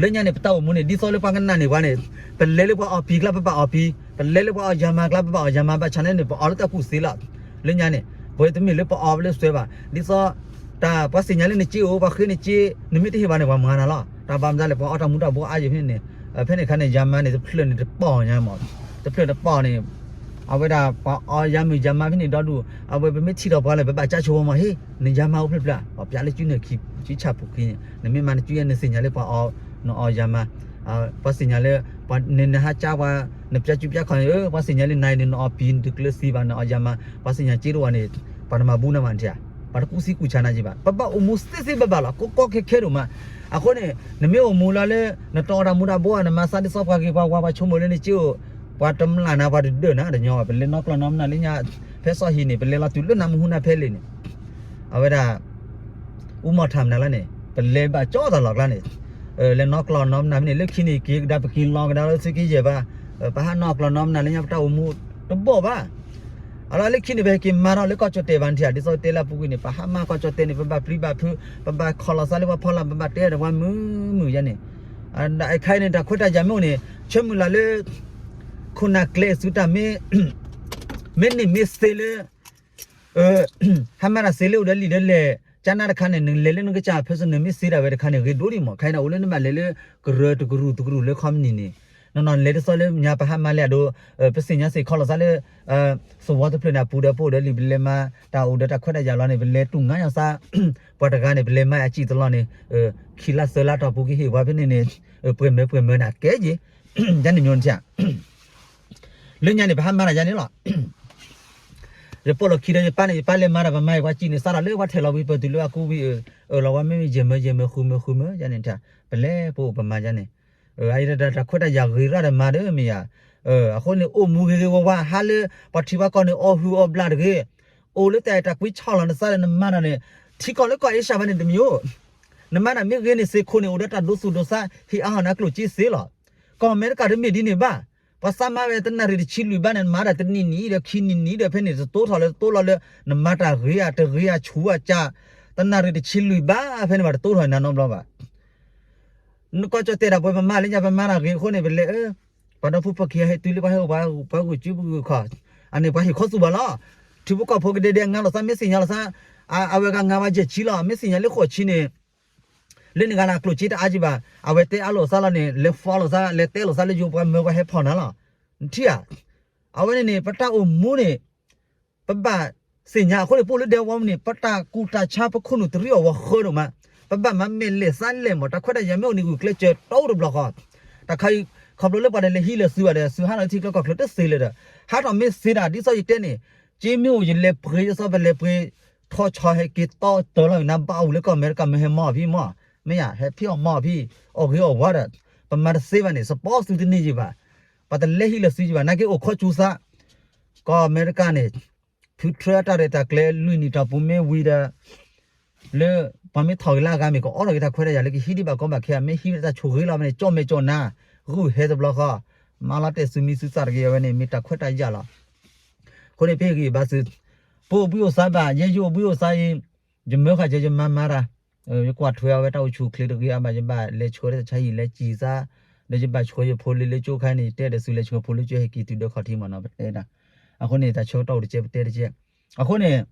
လၢညါန့ၣ် ပတၢ်အိၣ်မူန့ၣ် ဒ်သိးလၢပှၤကနၣ်န့ၢ်ပှၤန့ၣ် ပလဲၤလၢပှၤအီၣ်ပံၤကျါ ပဘၣ်အီၣ်ပံၤ, ပလဲၤလၢပှၤအီၣ်ယၤမၤကျါ ပဘၣ်အီၣ်ယၤမၤ ဘၣ်ဆၣ်န့ၣ်န့ၣ် ပအီၣ်လၢတၢ်ကူၣ်သ့လီၤ. လၢညါန့ၣ် ပဝဲတမ့ၢ်လၢပအီၣ်လၢစွဲဘၣ် ဒ်သိး တၢ်ပှၤသ့ၣ်ညါလၢနစ့အိၣ် ပှၤဃ့နစ့ နမ့ၢ်တဟ့ၣ်ဘၣ်န့ၣ် ပှၤမၤနၤလီၤ. တၢ်ဘၣ်မတၤလဲၣ် ပှၤအီတၢ်မူတၢ်ဘိအါယံၤဖဲန့ၣ်န့ၣ် ဖဲန့ၣ်ခါန့ၣ် ယၤမၤန့ၣ် တဖျၢၣ်န့ၣ်တပီၢ်ညါမး, တဖျၢၣ်တပီၢ်န့ၣ် အဝဲဒၣ်ပှၤအီယၤမုၢ်ယၤမၤဖဲန့ၣ်ဒီဒူၣ် အဝဲပမ့ၢ်ထံၣ်ထီၣ်ပှၤလၢ ပဘၣ်ကၠါဆိဝဲမး ဟ့ၣ် နယၤမၤအိၣ်ဖျၢၣ်ဖျၢၣ် ပှၤပျးလၢကုနၢ်ခံဆံဆၣ်ပူၤခံန့ၣ် နမ့ၢ်မၤနစုယဲၢ် နသ့ၣ်ညါလၢပှၤအီ နအီယၤမၤ ပှၤသ့ၣ်ညါလၢ နနဟးကၠါပှၤ နပျးစုပျးခီၣ်န့ၣ် ပှၤသ့ၣ်ညါလၢနၤအံၤန့ၣ် နအီပံၤ နတကျၢၤသံဘၣ် နအီယၤမၤ ပှၤသ့ၣ်ညါက့တအိၣ်န့ၣ် ပှၤတမၤဘူၣ်နၤမးနထံၣ်ဧါ, ပှၤတကူၣ်သံကူၣ်ဆါနၤက့ဘၣ်, ပဘၣ်အိၣ်မူသ့သ့ဘၣ်ဘၣ်လီၤ ကီကီခဲခဲဒိၣ်မး. အဃိန့ၣ် နမ့ၢ်အိၣ်မူလီၤလၢ နတီအီတၢ်မူတၢ်ဘိ နမၤသးဒ်သိးပှၤဂ့ၤပှၤဝါ ပှၤဆိကမိၣ်လၢနစ့အိၣ် ပှၤတမျၢ်နၤ ပှၤတဒၢးနၤတညီဘၣ်. ပလဲၤနီၢ်ကျီၢ်နီၢ်မနုၤလၢညါ ဖဲစီၤဟံၣ်န့ၣ် ပလဲၤလီၤတုၤလၢနမူဟူနၢ်ဖဲလ့ၣ်န့ၣ် အဝဲဒၣ် အူမီၢ်ထၣ်မနုၤလီၤန့ၣ် ပလဲၤဘၣ်ကၠီတၢ်လီၢ်ကျါန့ၣ် လဲၤနီၢ်ကျီၢ်နီၢ်မနုၤမ့ၢ်န့ၣ် လၢခံန့ၣ်က့ၤကဒါ ပက့ၤလီၤကဒါလၢသုကယဲၢ်ဘၣ်, ပဟးနီၢ်ကျီၢ်နီၢ်မနုၤလၢညါ ပတၢ်အိၣ်မူတဘီၣ်ဘၣ်. အလီၢ်လၢခံန့ၣ် ပဟဲက့ၤမၤထီၣ်လၢကီၢ်ကၠီၣ်တဲၣ်ဘၣ်နထံၣ်ဧါ, ဒ်သိးတဲလၢအပူၤကွံာ်န့ၣ် ပဟးမၤကီၢ်ကၠီၣ်တဲၣ်န့ၣ် ပဘၣ်ပျံၤဘၣ်ဖုး, ပဘၣ်ခီၣ်လီၤသးလၢပှၤဖီလာ် ပဘၣ်တဲဒီးပှၤမုာ်မုာ်ယါန့ၣ် အခါအံၤန့ၣ် တၢ်ခွဲးတၢ်ယာ်မ့ၢ်အိၣ်န့ၣ် ဆၢမုၢ်လၢ်လၢ ခိၣ်နၢ်ကျဲအသုးတၢ်မ့ၢ် မ့ၢ်န့ၢ်မ့ၢ်သ့လၢ ဟါမၢ်တၢ်သ့လၢအိၣ်ဒီးလံာ်ဒီးလဲၢ် ကၠါနါတခါန့ၣ် နလဲၤလၢနကစၢ် personal မ့ၢ်သ့ဒၣ်ဝဲတခါန့ၣ် ဂ့ၤဒိၣ်ဒံးမး. ခါအံၤန့ၣ် အိၣ်လၢနဘၣ်လဲၤလၢ ကရၢတကရူၢ်တကရူၢ်လၢ company န့ၣ် နီၢ်နီၢ်လဲၤဒ်သိးလၢညါ ပဟါမၢ်လၢအဒိ ပသ့ၣ်ညါစ့ၢ်ကီးလီၤသးလၢ သဝီတဖျၢၣ်န့ၣ် အပူၤဒီးပအိၣ်ဒီးလံာ် ပလဲၤမၤတၢ်အိၣ်ဒီးတၢ်ခွဲးတၢ်ယာ်လီၤန့ၣ် ပလဲၤတူၢ်ငါယီၤသး ပှၤတဂၤန့ၣ် ပလဲၤမၤအစံၣ်တလီၢ်န့ၣ် ခံလါသၢလါတီၢ်ပူၤကဟ့ၣ်ပှၤဖဲန့ၣ်န့ၣ် ပှဲၤမၢပှဲၤမၢနၤကဲက့ၤ ယန့ၣ်မ့ၢ်နထံၣ် လၢညါန့ၣ် ပဟးမၤတၢ်ယါန့ၣ်လီၤ. ယပိာ်လီၢ်ခံဒီးယပၢ်န့ၣ် ယပၢ်လဲၤမၤတၢ် ပမၤအံၤ ပှၤစံၣ်န့ၣ် စးထီၣ်လၢပှၤထဲးလီၤဝံၤပၢၢ်တုၤလၢအကူဝံၤ အၢၣ်လီၤဝဲမ့မ့ၢ်ယဲၢ်မၢ ယဲၢ်မၢ ဃုမၢ ဃုမၢ ယါန့ၣ် ပလဲၤပအိၣ်ပမၤယါန့ၣ် အတၢ်ခွဲးတၢ်ယာ်ဂ့ၤရၣ်ဒီးမၤဒီးမ့ၢ်ယါ အဃိန့ၣ် အိၣ်မူဂ့ၤဂ့ၤဝါဝါ ဟါလၢ ပှၤထံပှၤကီၢ်န့ၣ် အီၣ်ဟုၣ်အီၣ်ဘျၣ်တဂ့ၤ အိၣ်လၢတၢ်အဲၣ်တၢ်ကွံဆီၣ်လီၤနသးဒီးနမၤတၢ်န့ၣ် ထံကီၢ်လၢကီၢ်အ့ရှၢၣ်ဘၣ်န့ၣ်တမံၤအိၣ် နမၤတၢ်မ့ၢ်ဂ့ၤန့ၣ် စ့ၢ်ခိၣ်န့ၣ် အိၣ်ဒီးတၢ်ဒိသူၣ်ဒိသး ဟ့ၣ်အါဟီၣ်နၤကျိၣ်စ့သ့လီၤ. ကီၢ်အမဲရကၤတမ့ၢ်ဒ်န့ၣ်ဘၣ်. ပှၤသးမါဝဲတနၣ်ရံၣ်တဆံလွံၢ်ဘးန့ၣ် နမၤတၢ်တနံၣ်နံၣ်ဒီးခံနံၣ်နံၣ်ဒီး ဖဲန့ၣ်တတိထီၣ်လၢတတိလီၤလၢ နမၤတၢ်ဂ့ၤဧါတဂ့ၤဧါဆူးဧါကၢ် တနၣ်ရံၣ်တဆံလွံၢ်ဘး ဖဲန့ၣ်ဘၣ်တတိထီၣ်နၤနီတဘျီဘၣ် နကီၢ်ကၠီၣ်တဲာ်တၢ်ပှဲၤပမၤလၢညါပမၤတၢ်ဂ့ၤအဃိန့ၣ် ပလဲၤအၢ ပှၤဒီဖုဖီၣ်ခံဂၤဟဲတုၤလၢပှၤဟဲအိၣ်ပှၤဂုာ်စုပဂုာ်ခီၣ် အန့ၣ်ပှၤဟ့ၣ်ခီသူၣ်ဘၣ်လီၤ. ထံဖိကီၢ်ဖိကဒဲဒဲငါလိာ်သး မ့ၢ်သ့ၣ်ညါလိာ်သး အဝဲဂၤငါဝဲယဲၢ်ဆံလီၤ မ့ၢ်သ့ၣ်ညါလၢဃိးဆံန့ၣ် လၢနဂၤန့ၣ်ကျိၣ်စ့တအါက့ဘၣ် အဝဲတဲအါလိာ်သးလီၤန့ၣ် လဲၤ follow လိာ်သး လဲၤတဲလိာ်သးလၢယိၤပှၤမၢပှၤဟဲဖီၣ်နၤလီၤ. နထံၣ်ဧါ အဝဲန့ၣ်န့ၣ် ပတၢ်အိၣ်မူန့ၣ် ပဘၣ်သ့ၣ်ညါအဃိန့ၣ် ပအိၣ်လၢဒဲဝီမူန့ၣ် ပတၢ်ကူၣ်တၢ်ဆါပခိၣ်နူာ်တရံးအီၤဝဲဃၢဒိၣ်မး ပဘၣ်မၤမဲာ်လဲၢ်သးလဲၢ်မး တၢ်ခွဲးတၢ်ယာ်မ့ၢ်အိၣ်န့ၣ် ဂုာ်ကျဲးစၢးတအိၣ်တဘျီဃီ တၢ်ခါအံၤ ခီဖျိလၢပှၤတလဲၤဟံးလၢၤသုဘၣ်ဒီး သုဟးထီၣ်လၢထံကျါကီၢ်ချၢတသ့လၢၤဒီး ဟးထီၣ်မ့ၢ်သ့တၢ် ဒ်သိးယတဲန့ၣ် က့မ့ၢ်အိၣ်ယလဲၤပှ့ၤဒ်သိးပလဲၤပှ့ၤ ထီၣ်ဆီဟဲက့ၤတီတၢ်လီၤ နဘၣ်အူလၢကီၢ်အမဲရကၤမ့ၢ်ဟဲမီၢ်အီၤဖံးမီၢ် မ့ၢ်ယါ ဟဲဖံးအီၣ်မီၢ်အီၤဖံး အီၣ်ဂ့ၤအီၣ်ဝါဒီး ပမၤတသ့ဘၣ်န့ၣ် စပီသုတန့ၢ်ယံၤဘၣ် ပှၤတလဲၤဟံးလၢၤသုယံၤဘၣ် နာ်က့အိၣ်ခီၣ်ကၠူသး ကီၢ်အမဲရကၤန့ၣ် ဖုထြၢအတၢ်ရဲၣ်တၢ်ကျဲၤလွံၢ်နံၣ်တီၢ်ပူၤမ့ၢ်ဝံၤဒီး လၢပှၤမ့ၢ်ထီၣ်ဂ့ၤလၢအဂၤမ့ၢ် ကအိးထီၣ်က့ၤတၢ်ခွဲးတၢ်ယာ်လၢကဟံးဒံးဘၣ်ကီဘၣ်ခဲ မ့ၢ်ဟံးဝဲတၢ်ဆိၣ်ဂ့ၤလီၤ မ့ၢ်န့ၣ် ကၠီၣ်မဲာ်ကၠီၣ်နါ ဂုာ်ဟဲတဘျီဃီ မၤလီၤတဲာ်သုမံသူသးတဂ့ၤ အဝဲန့ၣ် မ့ၢ်တၢ်ခွဲးတၢ်ယာ်လီၤ. အဃိန့ၣ် ပဟ့ၣ်ဂံၢ်ဘါသု ပအိၣ်ဘှံးအိၣ်သါဘၣ်, ယဲယအိၣ်ဘှံးအိၣ်သါအံၤ, ယမၢဃာ်ကဲ ယမါမၤတၢ်, ယကွၢ်ထွဲအဝဲတၢ်အိၣ်ဆူၣ်အိၣ်ချ့တဂ့ၤအါဘၣ်, ယဘၣ်လဲၤဆှၢတၢ်ဆါဟံၣ်လဲၤစံၣ်သါ, ဒီးယဘၣ်ဆှၢယဖိလၢလၢကၠိခါန့ၣ် ယတဲဒီးသုလဲၤဆှၢဖိလၢကၠိဟဲက့ၤတုၤဒီးခီၣ်ထံးမ့ၢ်နီၤ ပတဲဒၣ်, အဃိန့ၣ် တၢ်ဆၢကတီၢ်အိၣ်တကဲ ပတဲတကဲ, အဃိန့ၣ်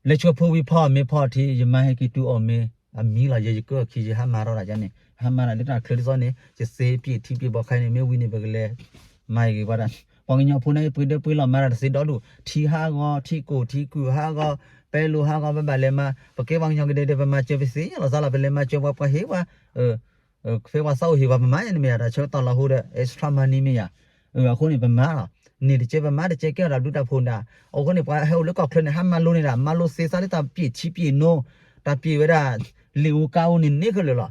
လဲၤဆှၢဖိဝံၤဖီအီၣ်မ့ၤဖီအီၣ်ထံး ယမါဟဲက့ၤတုၤအီၣ်မ့ၤ, အမံလီၤ ယဲယကၢအခံ ယဟးမၤထီၣ်တၢ်ယါန့ၣ် ဟးမၤတၢ်လၢတၢ်ချၢဒ်သိးန့ၣ် ယသ့ပှ့ၤထံပှ့ၤဘီခါန့ၣ် မ့ၢ်ဝံၤန့ၣ် ပကလဲၤ မၤဂ့ၤပှၤတၢ်, ပှၤကညီဖိန့ၣ် ပှ့ၤဒၢပှ့ၤလီၤ မၤတၢ်တသ့ဒီဒူၣ် ထံဟးဂီၤ ထံကိၢ်ထံကုၢ်ဟးဂီၤ ပဲလိာ်ဟးဂီၤ ပဘၣ်လဲၤမၤ ပကဲပှၤကညီကဒဲဒီး ပမၤစၢၤပသ့လီၤသးလီၤ ပလဲၤမၤစၢၤပှၤ ပှၤဟ့ၣ်ပှၤ ဖဲပှၤသးအိၣ်ဟ့ၣ်ပှၤ ပမၤယါန့ၣ်မ့ၢ်ယါ တၢ်ဆၢကတီၢ်လီၤဟိဒီး extra money မ့ၢ်ယါ, အဃိန့ၣ် ပမၤလီၤ, န့ၣ်တကဲပမၤတကဲကဲအီၤဒီးဘျုးတၢ်ဖှိၣ်ဒၣ်, အဃိန့ၣ် ပှၤဟဲအိၣ်လၢကီၢ်ချၢန့ၣ် ဟးမၤလိန့ၢ်ဒၣ် မၤလိသ့သးလၢတၢ်ပှ့ၤထံပှ့ၤနိ, တၢ်ပှ့ၤဝဲဒၣ် လံာ်ဧိၤကါဧိၤန့ၣ်န့ၢ်ခဲလၢာ်လီၤ,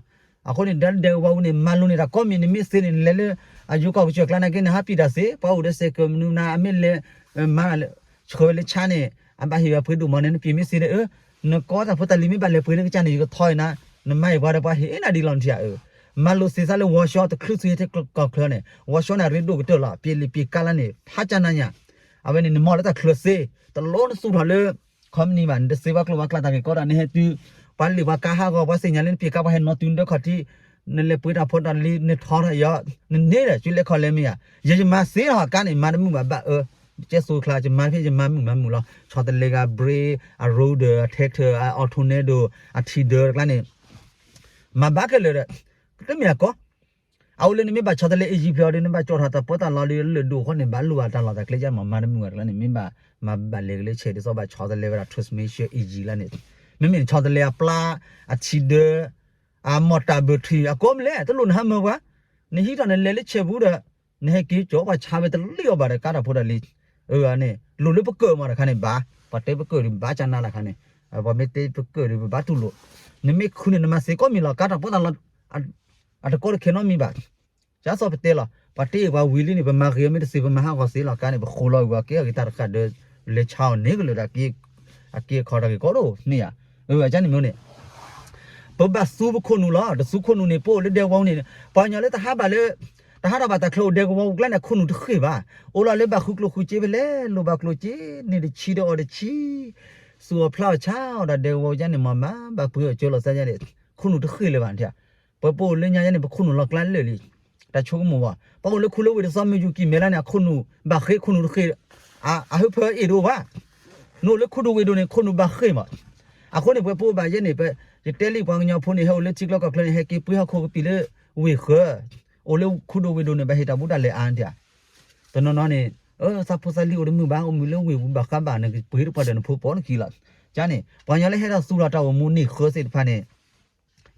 အဃိန့ၣ် ဒၢဒဲကဝီၤပူၤန့ၣ် မၤလိန့ၢ်တၢ်ကိးမံၤ နမ့ၢ်သ့န့ၣ် နလဲၤလၢ အယိၤကီၢ်ကစၢၢ်ကျါနာ်က့ နဟးပှ့ၤတၢ်သ့ ပှၤအိၣ်ဒီးစဲးကၢးမနုၤမနုၤ အမ့ၢ်လဲၤ မၤ ဆှၢဝဲလၢဆါန့ၣ် အဘၣ်ဟ့ၣ်ဝဲပှ့ၤဒိၣ်မးန့ၣ် နပှ့ၤမ့ၢ်သ့ဒီး အၢ နကီတၢ်ဖိတၢ်လံၤမ့ၢ်ဘၣ်လဲၤပှ့ၤလၢကစၢ်န့ၣ် ယကထီအံၤနၤ, နမၤအံၤပှၤဒီးပှၤဟ့ၣ်နၤဒ်လီၤနထံၣ်ဧါ, မၤလိသ့သးလၢ ဝီၤရှီ တချုးသုဟဲထဲကီၢ်ချၢန့ၣ် ဝီၤရှီန့ၣ် အရ့ဒိၣ်ကတၢၢ်လီၤ, ပှ့ၤလံာ်ပှ့ၤကါလၢန့ၣ် ဖးကၢ်နၤညါ, အဝဲန့ၣ် နမၤလၢတၢ်ချၢသ့, တလိၣ်နသူၣ်ထီၣ်လၢ ခီမနံၤဘၣ် နတသ့ပှၤကျိၤပှၤကျဲတၢ်ဂ့ၢ်ကီဒီး နဟဲတုၤ ပှၤလံာ်ပှၤကါဟးဂီၤ ပှၤသ့ၣ်ညါလၢနပှ့ၤကါ ပှၤဟဲနီၤတုၤနဒၢခီၣ်ထံး, နလဲၤပှ့ၤတၢ်ဖိတၢ်လံၤ နထီထီၣ်အံၤ နန့ၢ်ဒီး ကၠူလဲၤခီၣ်လဲၤမ့ၢ်ယါ, ယယမၤသ့လီၤ ကါန့ၣ် မၤတမုာ်ဘၣ်ဘၣ်အၢ, ကဲသိးချါ ယမၤဖဲယမၤမုာ်မၤမုာ်လီၤ, ဆီတလဲဂၤ brake အ roller အ tractor အ alternator အထံဒၢတကျါန့ၣ် မၤဘၣ်ခဲလၢာ်ဒီး တမ့ၢ်အကီ အအိၣ်လၢနမ့ၢ်ဘၣ်ဆီတလဲ engine ဖျၢၣ်ဒီး နဘၣ်ကၠီထီၣ်တၢ်ပၢတၢ်လီဒ်လၢဒိၣ်အဃိန့ၣ် ဘၣ်လိၣ်ဘၣ်တၢ်လီၢ်တၢ်ကျဲယါမး မၤတမုာ်ဘၣ်တကျါန့ၣ် မ့ၢ်ဘၣ် မၤဘၣ်လဲၤကလၢဆဲးဒ်သိးဘၣ်ဆီတလဲဝဲဒၣ် transmission engine လၢန့ၣ်, မ့မ့ၢ်ဆီတလဲအပျါ အထံဒၢ အ motor battery အကိးမလဲၣ် တလိၣ်နဟးမၢပှၤ, နဟံးထီၣ်နလဲၤလၢဆဲးပူၤဒီး နဟဲက့ၤကၠီပှၤဆါဝဲတလံၣ်အီၤဘၣ်ဒီး ကါတၢ်ဖိတၢ်လံၤ, အန့ၣ် လိၣ်လၢပကၢၢ်မးတခါန့ၣ်ဘၣ်, ပှၤတဲပကၢၢ်ဒီးဘၣ်ကၢ်နၤတခါန့ၣ်, ပှၤမ့ၢ်တဲပကၢၢ်ဒီးပဘၣ်တူၢ်လိာ်, နမ့ၢ်ခုန့ၣ် နမၤသ့ကိးမံၤလီၤ ကါတၢ်ဖိတၢ်လီၤ အတကိးတခဲနီတမံၤဘၣ်, ကၢ်သိးပတဲလီၤ ပှၤတ့ၢ်ပှၤဝံၤလံန့ၣ် ပမၤဂ့ၤမ့ၢ်တသ့ ပမၤဟးဂီၤသ့လီၤ ကါန့ၣ် ပဃိလီၤဝံၤ ပှၤကဲအဂ့ၤတၢ်တဃာ်ဒီး လဲၤဆါအီၤန့ၣ်ကလၢာ်ဒီး အက့အခီတၢ်ဂ့ၢ်ကီဒိၣ်န့ၣ်ဧါ, အန့ၣ်မ့ၢ်န့ၣ် ပဘၣ်သူပခိၣ်နူာ်လီၤ, တသူခိၣ်နူာ်န့ၣ် ပအိၣ်လၢဒဲကဝီၤပူၤန့ၣ် ပှၤကညီလၢတဟးဘၣ်လၢ တဟးထီၣ်ဘၣ်တၢ်ချၢအိၣ်ဒဲကဝီၤပူၤကျါန့ၣ် အခိၣ်နူာ်တဃ့ၢ်ဘၣ်, အိၣ်လီၤလၢဘၣ်ဃုကျိၣ်ဃုစ့ဖဲလဲၣ် လိၣ်ဘၣ်ကျိၣ်စ့ န့ၢ်တဆံဒီးအီၣ်တဆံ, သူၣ်အီၣ်ဖျးအီၣ်ဆါအီၣ်ဒီးဒဲကဝီၤပူၤန့ၣ် မ့ၢ်မၤဘၣ်ပှ့ၤအီၣ်ကၢလီၤသးယါန့ၣ် ခိၣ်နူာ်တဃ့ၢ်လၢၤဘၣ်, ပှၤပအိၣ်လၢညါယါန့ၣ် ပခိၣ်နူာ်လီၤကျါလၢာ်လံ တၢ်ဆိကမိၣ်ဘၣ်, ပှၤအိၣ်လၢခူလၢဝ့ၢ်တသီ မ့ၢ်ယူၤကံၢ်မဲလါန့ၣ် အခိၣ်နူာ်ဘၣ်ဃ့ၢ် ခိၣ်နူာ်တဃ့ၢ်, အဟၢဖၢအ့ၣ်တအိၣ်ဘၣ်, နအိၣ်လၢခူဒိၣ်ဝ့ၢ်ဒိၣ်န့ၣ် ခိၣ်နူာ်ဘၣ်ဃ့ၢ်မး, အဃိန့ၣ် ပှၤပအိၣ်ဘၣ်ယဲန့ၣ် ယတဲလံပှၤကညီဖိန့ၣ် ဟဲအိၣ်လၢထံကျိကီၢ်ချၢန့ၣ် ဟဲက့ၤပှ့ၤဟီၣ်ခိၣ်ကပံာ်လၢဝ့ၢ်ဃၢၤ, အိၣ်လၢခူဒိၣ်ဝ့ၢ်ဒိၣ်န့ၣ် ဘၣ်ဟ့ၣ်တၢ်ဘူးတၢ်လဲၤအါန့ၣ်ဧါ, တနီၤနီၤန့ၣ် သးဖိသးလံၤအိၣ်တမုာ်ဘၣ် အိၣ်မုာ်လၢဝ့ၢ်ပူၤဘၣ်ဃးဘၣ်န့ၣ် ပှ့ၤတပှၢ်ဒီးနဖိပိာ်နခံလီၤ, ကန့ၣ် ပှၤကညီလၢဟဲထီၣ်သူၣ်ထီၣ်တၢ်အိၣ်မူန့ၢ်ဃၢၤသ့ၣ်တဖၣ်န့ၣ်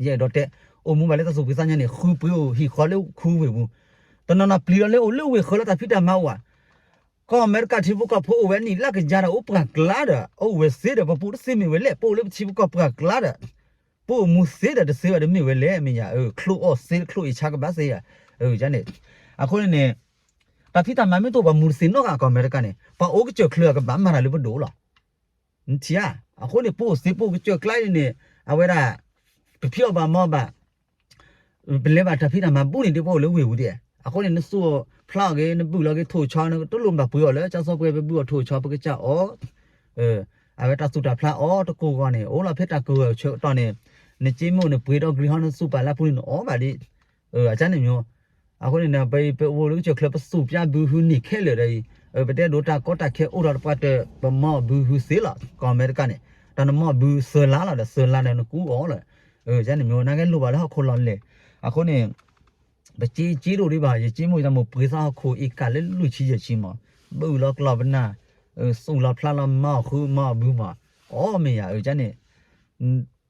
ယအဲၣ်ဒိးတဲ, အိၣ်မူဘၣ်လၢတၢ်သူၣ်ဖှံသးညီန့ၣ် ဃုပှ့ၤအိၣ်ဟံၣ်ဃီလၢခူဝ့ၢ်ပူၤ, တနီၤနီၤပျံၤလီၤလၢအိၣ်လၢဝ့ၢ်ဃၢၤလၢတၢ်ဖံးတၢ်မၤအိၣ်ဧါ, ကီၢ်အမဲရကၤထံဖိကီၢ်ဖိအိၣ်ဝဲနံၣ်လၢကယၤဒီးအိၣ်ပှၢ်ကျါဒီး အိၣ်ဝဲသ့ဒီး ပပူၤတသ့မ့ၢ်ဝဲလဲၣ် ပအိၣ်လၢပထံပကီၢ်ပှၢ်ကျါဒီး ပအိၣ်မူသ့ဒီးတသ့ဘၣ်ဒီးမ့ၢ်ဝဲလဲၣ် မ့ၢ်ယါ ချိၣ်အီၣ်သ့ချိၣ်အ့ၣ်ဆါကဘၣ်သ့ယါ, န့ၣ်, အဃိန့ၣ်န့ၣ် တၢ်ဖံးတၢ်မၤမ့ၢ်တအိၣ်ဘၣ်မူတသ့နီတဂၤ ကီၢ်အမဲရကၤန့ၣ် ပှၤအိၣ်ကစၢၢ်ချၢအကဘၣ်မၤတၢ်လၢပဒိၣ်လီၤ. နထံၣ်ဧါ, အဃိန့ၣ် ပအိၣ်သ့ပအိၣ်ကစၢၢ်ကျါအံၤန့ၣ် အဝဲဒၣ် ပဖံးအီၣ်ဘၣ်မၤအီၣ်ဘၣ် ပလဲၤဘၣ်တၢ်ဖံးတၢ်မၤဘူၣ်န့ၣ် ဒ်ပအိၣ်လၢဝ့ၢ်ပူၤဒ်, အဃိန့ၣ် နသူၣ်ဖျါအီၣ်ဂ့ၤ နဘုၣ်လီၤဂ့ၤ ထိၣ်ဆီ နတလိၣ်ဘၣ်ပှ့ၤအီၣ်လၢ ကၠီစီပှဲၤ ပဘုၣ်အီၣ်ထိၣ်ဆီ ပကစၢ်အီၣ်, အဝဲတၢ်သူၣ်တၢ်ဖျါအီၣ်တကိးဂီၢ်န့ၣ် အိၣ်လီၤဖဲတၢ်ကဝဲၤဆၢကတီၢ်န့ၣ် နစ့မ့ၢ်အိၣ်န့ၣ် ပှ့ၤဒီး greenhouse နသူၣ်ပာ်လၢပူၤန့ၣ် နအီၣ်ဘၣ်ဒ် အန့ၣ်မ့ၢ် အဃိန့ၣ် ပ ပအိၣ်လၢကစၢၢ်ချၢ ပသူၣ်ပျါဘုဟုန့ၢ်ခဲလၢာ်ဒီးအံၤ ပတဲဒိးတၢ်ကီတၢ်ခဲအိၣ်ထီၣ်တပှၢ်တၢၢ် ပမၤအီၣ်ဘုဟုသ့လီၤ. ကီၢ်အမဲရကၤန့ၣ် တၢ်နမၤအီၣ်ဘုသၢလါလီၤဒီး သၢလါဒီးနကူအီၤလီၤ. န့ၣ်မ့ၢ် နာ်က့လိၣ်ဘၣ်လၢဟီၣ်ခိၣ်လီၤလဲၣ်. အဃိန့ၣ် ပစ့စ့ဒိၣ်ဒံးဘၣ် ယစ့မ့ၢ်တၢ်မိၣ်ပှ့ၤသးဟီၣ်ခိၣ်အ့ကၣ်လၢလွံၢ်ဆံယဲၢ်ဆံမး ဘုၣ်လီၤကျီၢ်ပနၢ် သူၣ်လီၤဖျါလီၤမၤအီၣ်ဃုမၤအီၣ်ဘုမး အီၣ်မ့ၢ်ယၤ န့ၣ်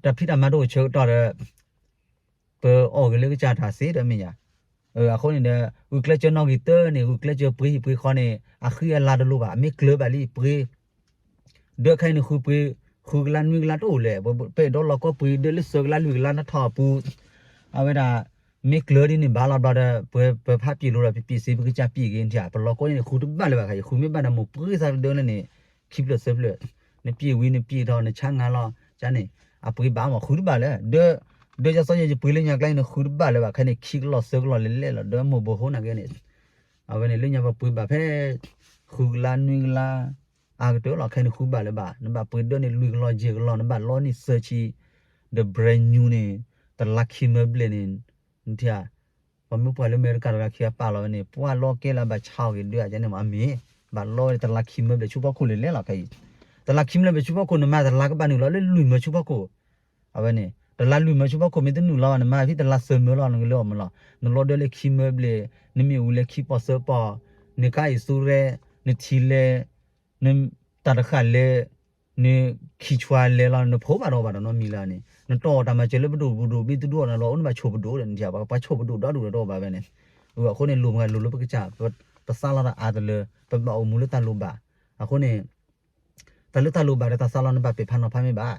တၢ်ဖံးတၢ်မၤတအိၣ်ဆၢကတီၢ်ဒီး ပအီၣ်ဂ့ၤလၢကစၢ်တၢ်သ့ဒီးမ့ၢ်ယၤ. အဃိန့ၣ်ဒီး ဂုာ်ကျဲးစၢးနီၣ်ဂံၢ်တၢန့ၣ် ဂုာ်ကျဲးစၢးပှ့ၤဟံၣ်ပှ့ၤဃီန့ၣ် အဃံအလၤတလိၣ်ဘၣ် အမ့ၢ်ကျၢၤဘၣ်လံပှ့ၤ ဒၢခဲအံၤန့ၣ်ဃုပှ့ၤ ဃုကလါနွံကလါတအိၣ်လဲၣ် ပအဲၣ်ဒိးလီၤကီပှ့ၤဒၢလၢသၢကလါလွံၢ်ကလါနထီၣ်အပူၤ အဝဲဒၣ် မ့ၢ်ကျၢၤဒ်န့ၣ်ဘၣ်လီၤဘျီဒီး ပဝဲပဖးပျံၤလိၤဒီး ပပျံၤစ့ပကစၢ်ပျံၤဂ့ၤန့ၣ် ပလီၤကီန့ၣ် ဃုတဘၣ်လၢၤဘၣ်ခါ ယဃုမ့ၢ်ဘၣ်ဒီးမိၢ်ပှ့ၤသးကဒၢလၢန့ၣ် ခံဖျၢၣ်သၢဖျၢၣ် နပျံၤဝံၤနပျံၤထီၣ်နဆါငါလီၤ ကန့ၣ် အပှ့ၤဘၣ်မးဃုတဘၣ်လၢ ဒၢ ဒၢယသီယဲယပှ့ၤလၢညါကျါအံၤန့ၣ် ဃုတဘၣ်လၢၤဘၣ်ခါန့ၣ် ခံကလီၢ်သၢကလီၢ်လဲၤလဲၣ်လီၤ ဒၢမိၢ်ဘိဟိနာ်က့န့ၣ် အဝဲန့ၣ်လၢညါပပှ့ၤဘၣ်ဖဲ ဃုကလါနွံကလါ အါကတၢၢ်လီၤ. ခဲအံၤနဃုဘၣ်လၢၤဘၣ်, နဘၣ်ပှ့ၤဒၢးန့ၣ် လွံၢ်ကလီၢ်ယဲၢ်ကလီၢ်, နဘၣ်လီန့ၢ်သၢဆံ, ဒီး brand new န့ၣ် တလါခံမၢဘျဲၣ်န့ၣ်, နထံၣ်ဧါ, ပှၤမ့ၢ်ပှၤလၢအမဲရကၤတဂၤခံဂၤပာ်လီၤဝဲန့ၣ် ပှၤလီကဲလၢအဘၣ်ဆါအီၤက့ၤဒၢးအကန့ၣ်မး အမ့ၢ်, ဘၣ်လီဝဲတလါခံမၢဘျဲၣ်ဆူဖီခိၣ်လဲၤလဲၣ်လီၤခဲအံၤ, တလါခံမၢဘျဲၣ်ဆူဖီခိၣ် နမၤတလါကဘၣ်နုာ်လီၤလၢလွံၢ်မၢဆူဖီခိၣ် အဝဲန့ၣ် တလါလွံၢ်မၢဆူဖီခိၣ်မ့ၢ်တနုာ်လီၤဘၣ် နမၤဖဲတလါသၢမၢလီၤ နကလၢအီၣ်မၢလီၤ. နလီဒၢးလၢခံမၢဘျဲၣ်, နမ့ၣ်အူလၢခံပီၢ်သၢပီၢ်, နကါအံၤသူရဲ, နထံလဲ, နတၢ်တဃာ်လဲ, နခံဆွါလဲလီၤ နဖိးဘၣ်တအီၣ်ဘၣ်တနီတမံၤလၢန့ၣ် နတီၢ်အီၣ်တၢ်မၤစၢၤလၢပဒိၣ်ပဒိၣ်မ့ၢ်တဒိၣ်အီၤနၤလီၤ အိၣ်နဘၣ်ဆိၣ်ပဒိၣ်ဒီး နထံၣ်ဧါ ပှၤဆိၣ်ပဒိၣ်ဒီဒူၣ်ဒီးတအီၣ်ဘၣ်ဝဲန့ၣ်, အဃိန့ၣ် လိၣ်မးလိၣ်လၢပကစၢ်, ပသးလီတၢ်အါတလၢ ပဘၣ်အိၣ်မူလၢတၢ်လိၣ်ဘၣ်, အဃိန့ၣ် တၢ်လၢတၢ်လိၣ်ဘၣ်ဒီးတၢ်သးလီနဘၣ်ပဲာ်ဖးနီၤဖးမ့ၢ်ဘၣ်.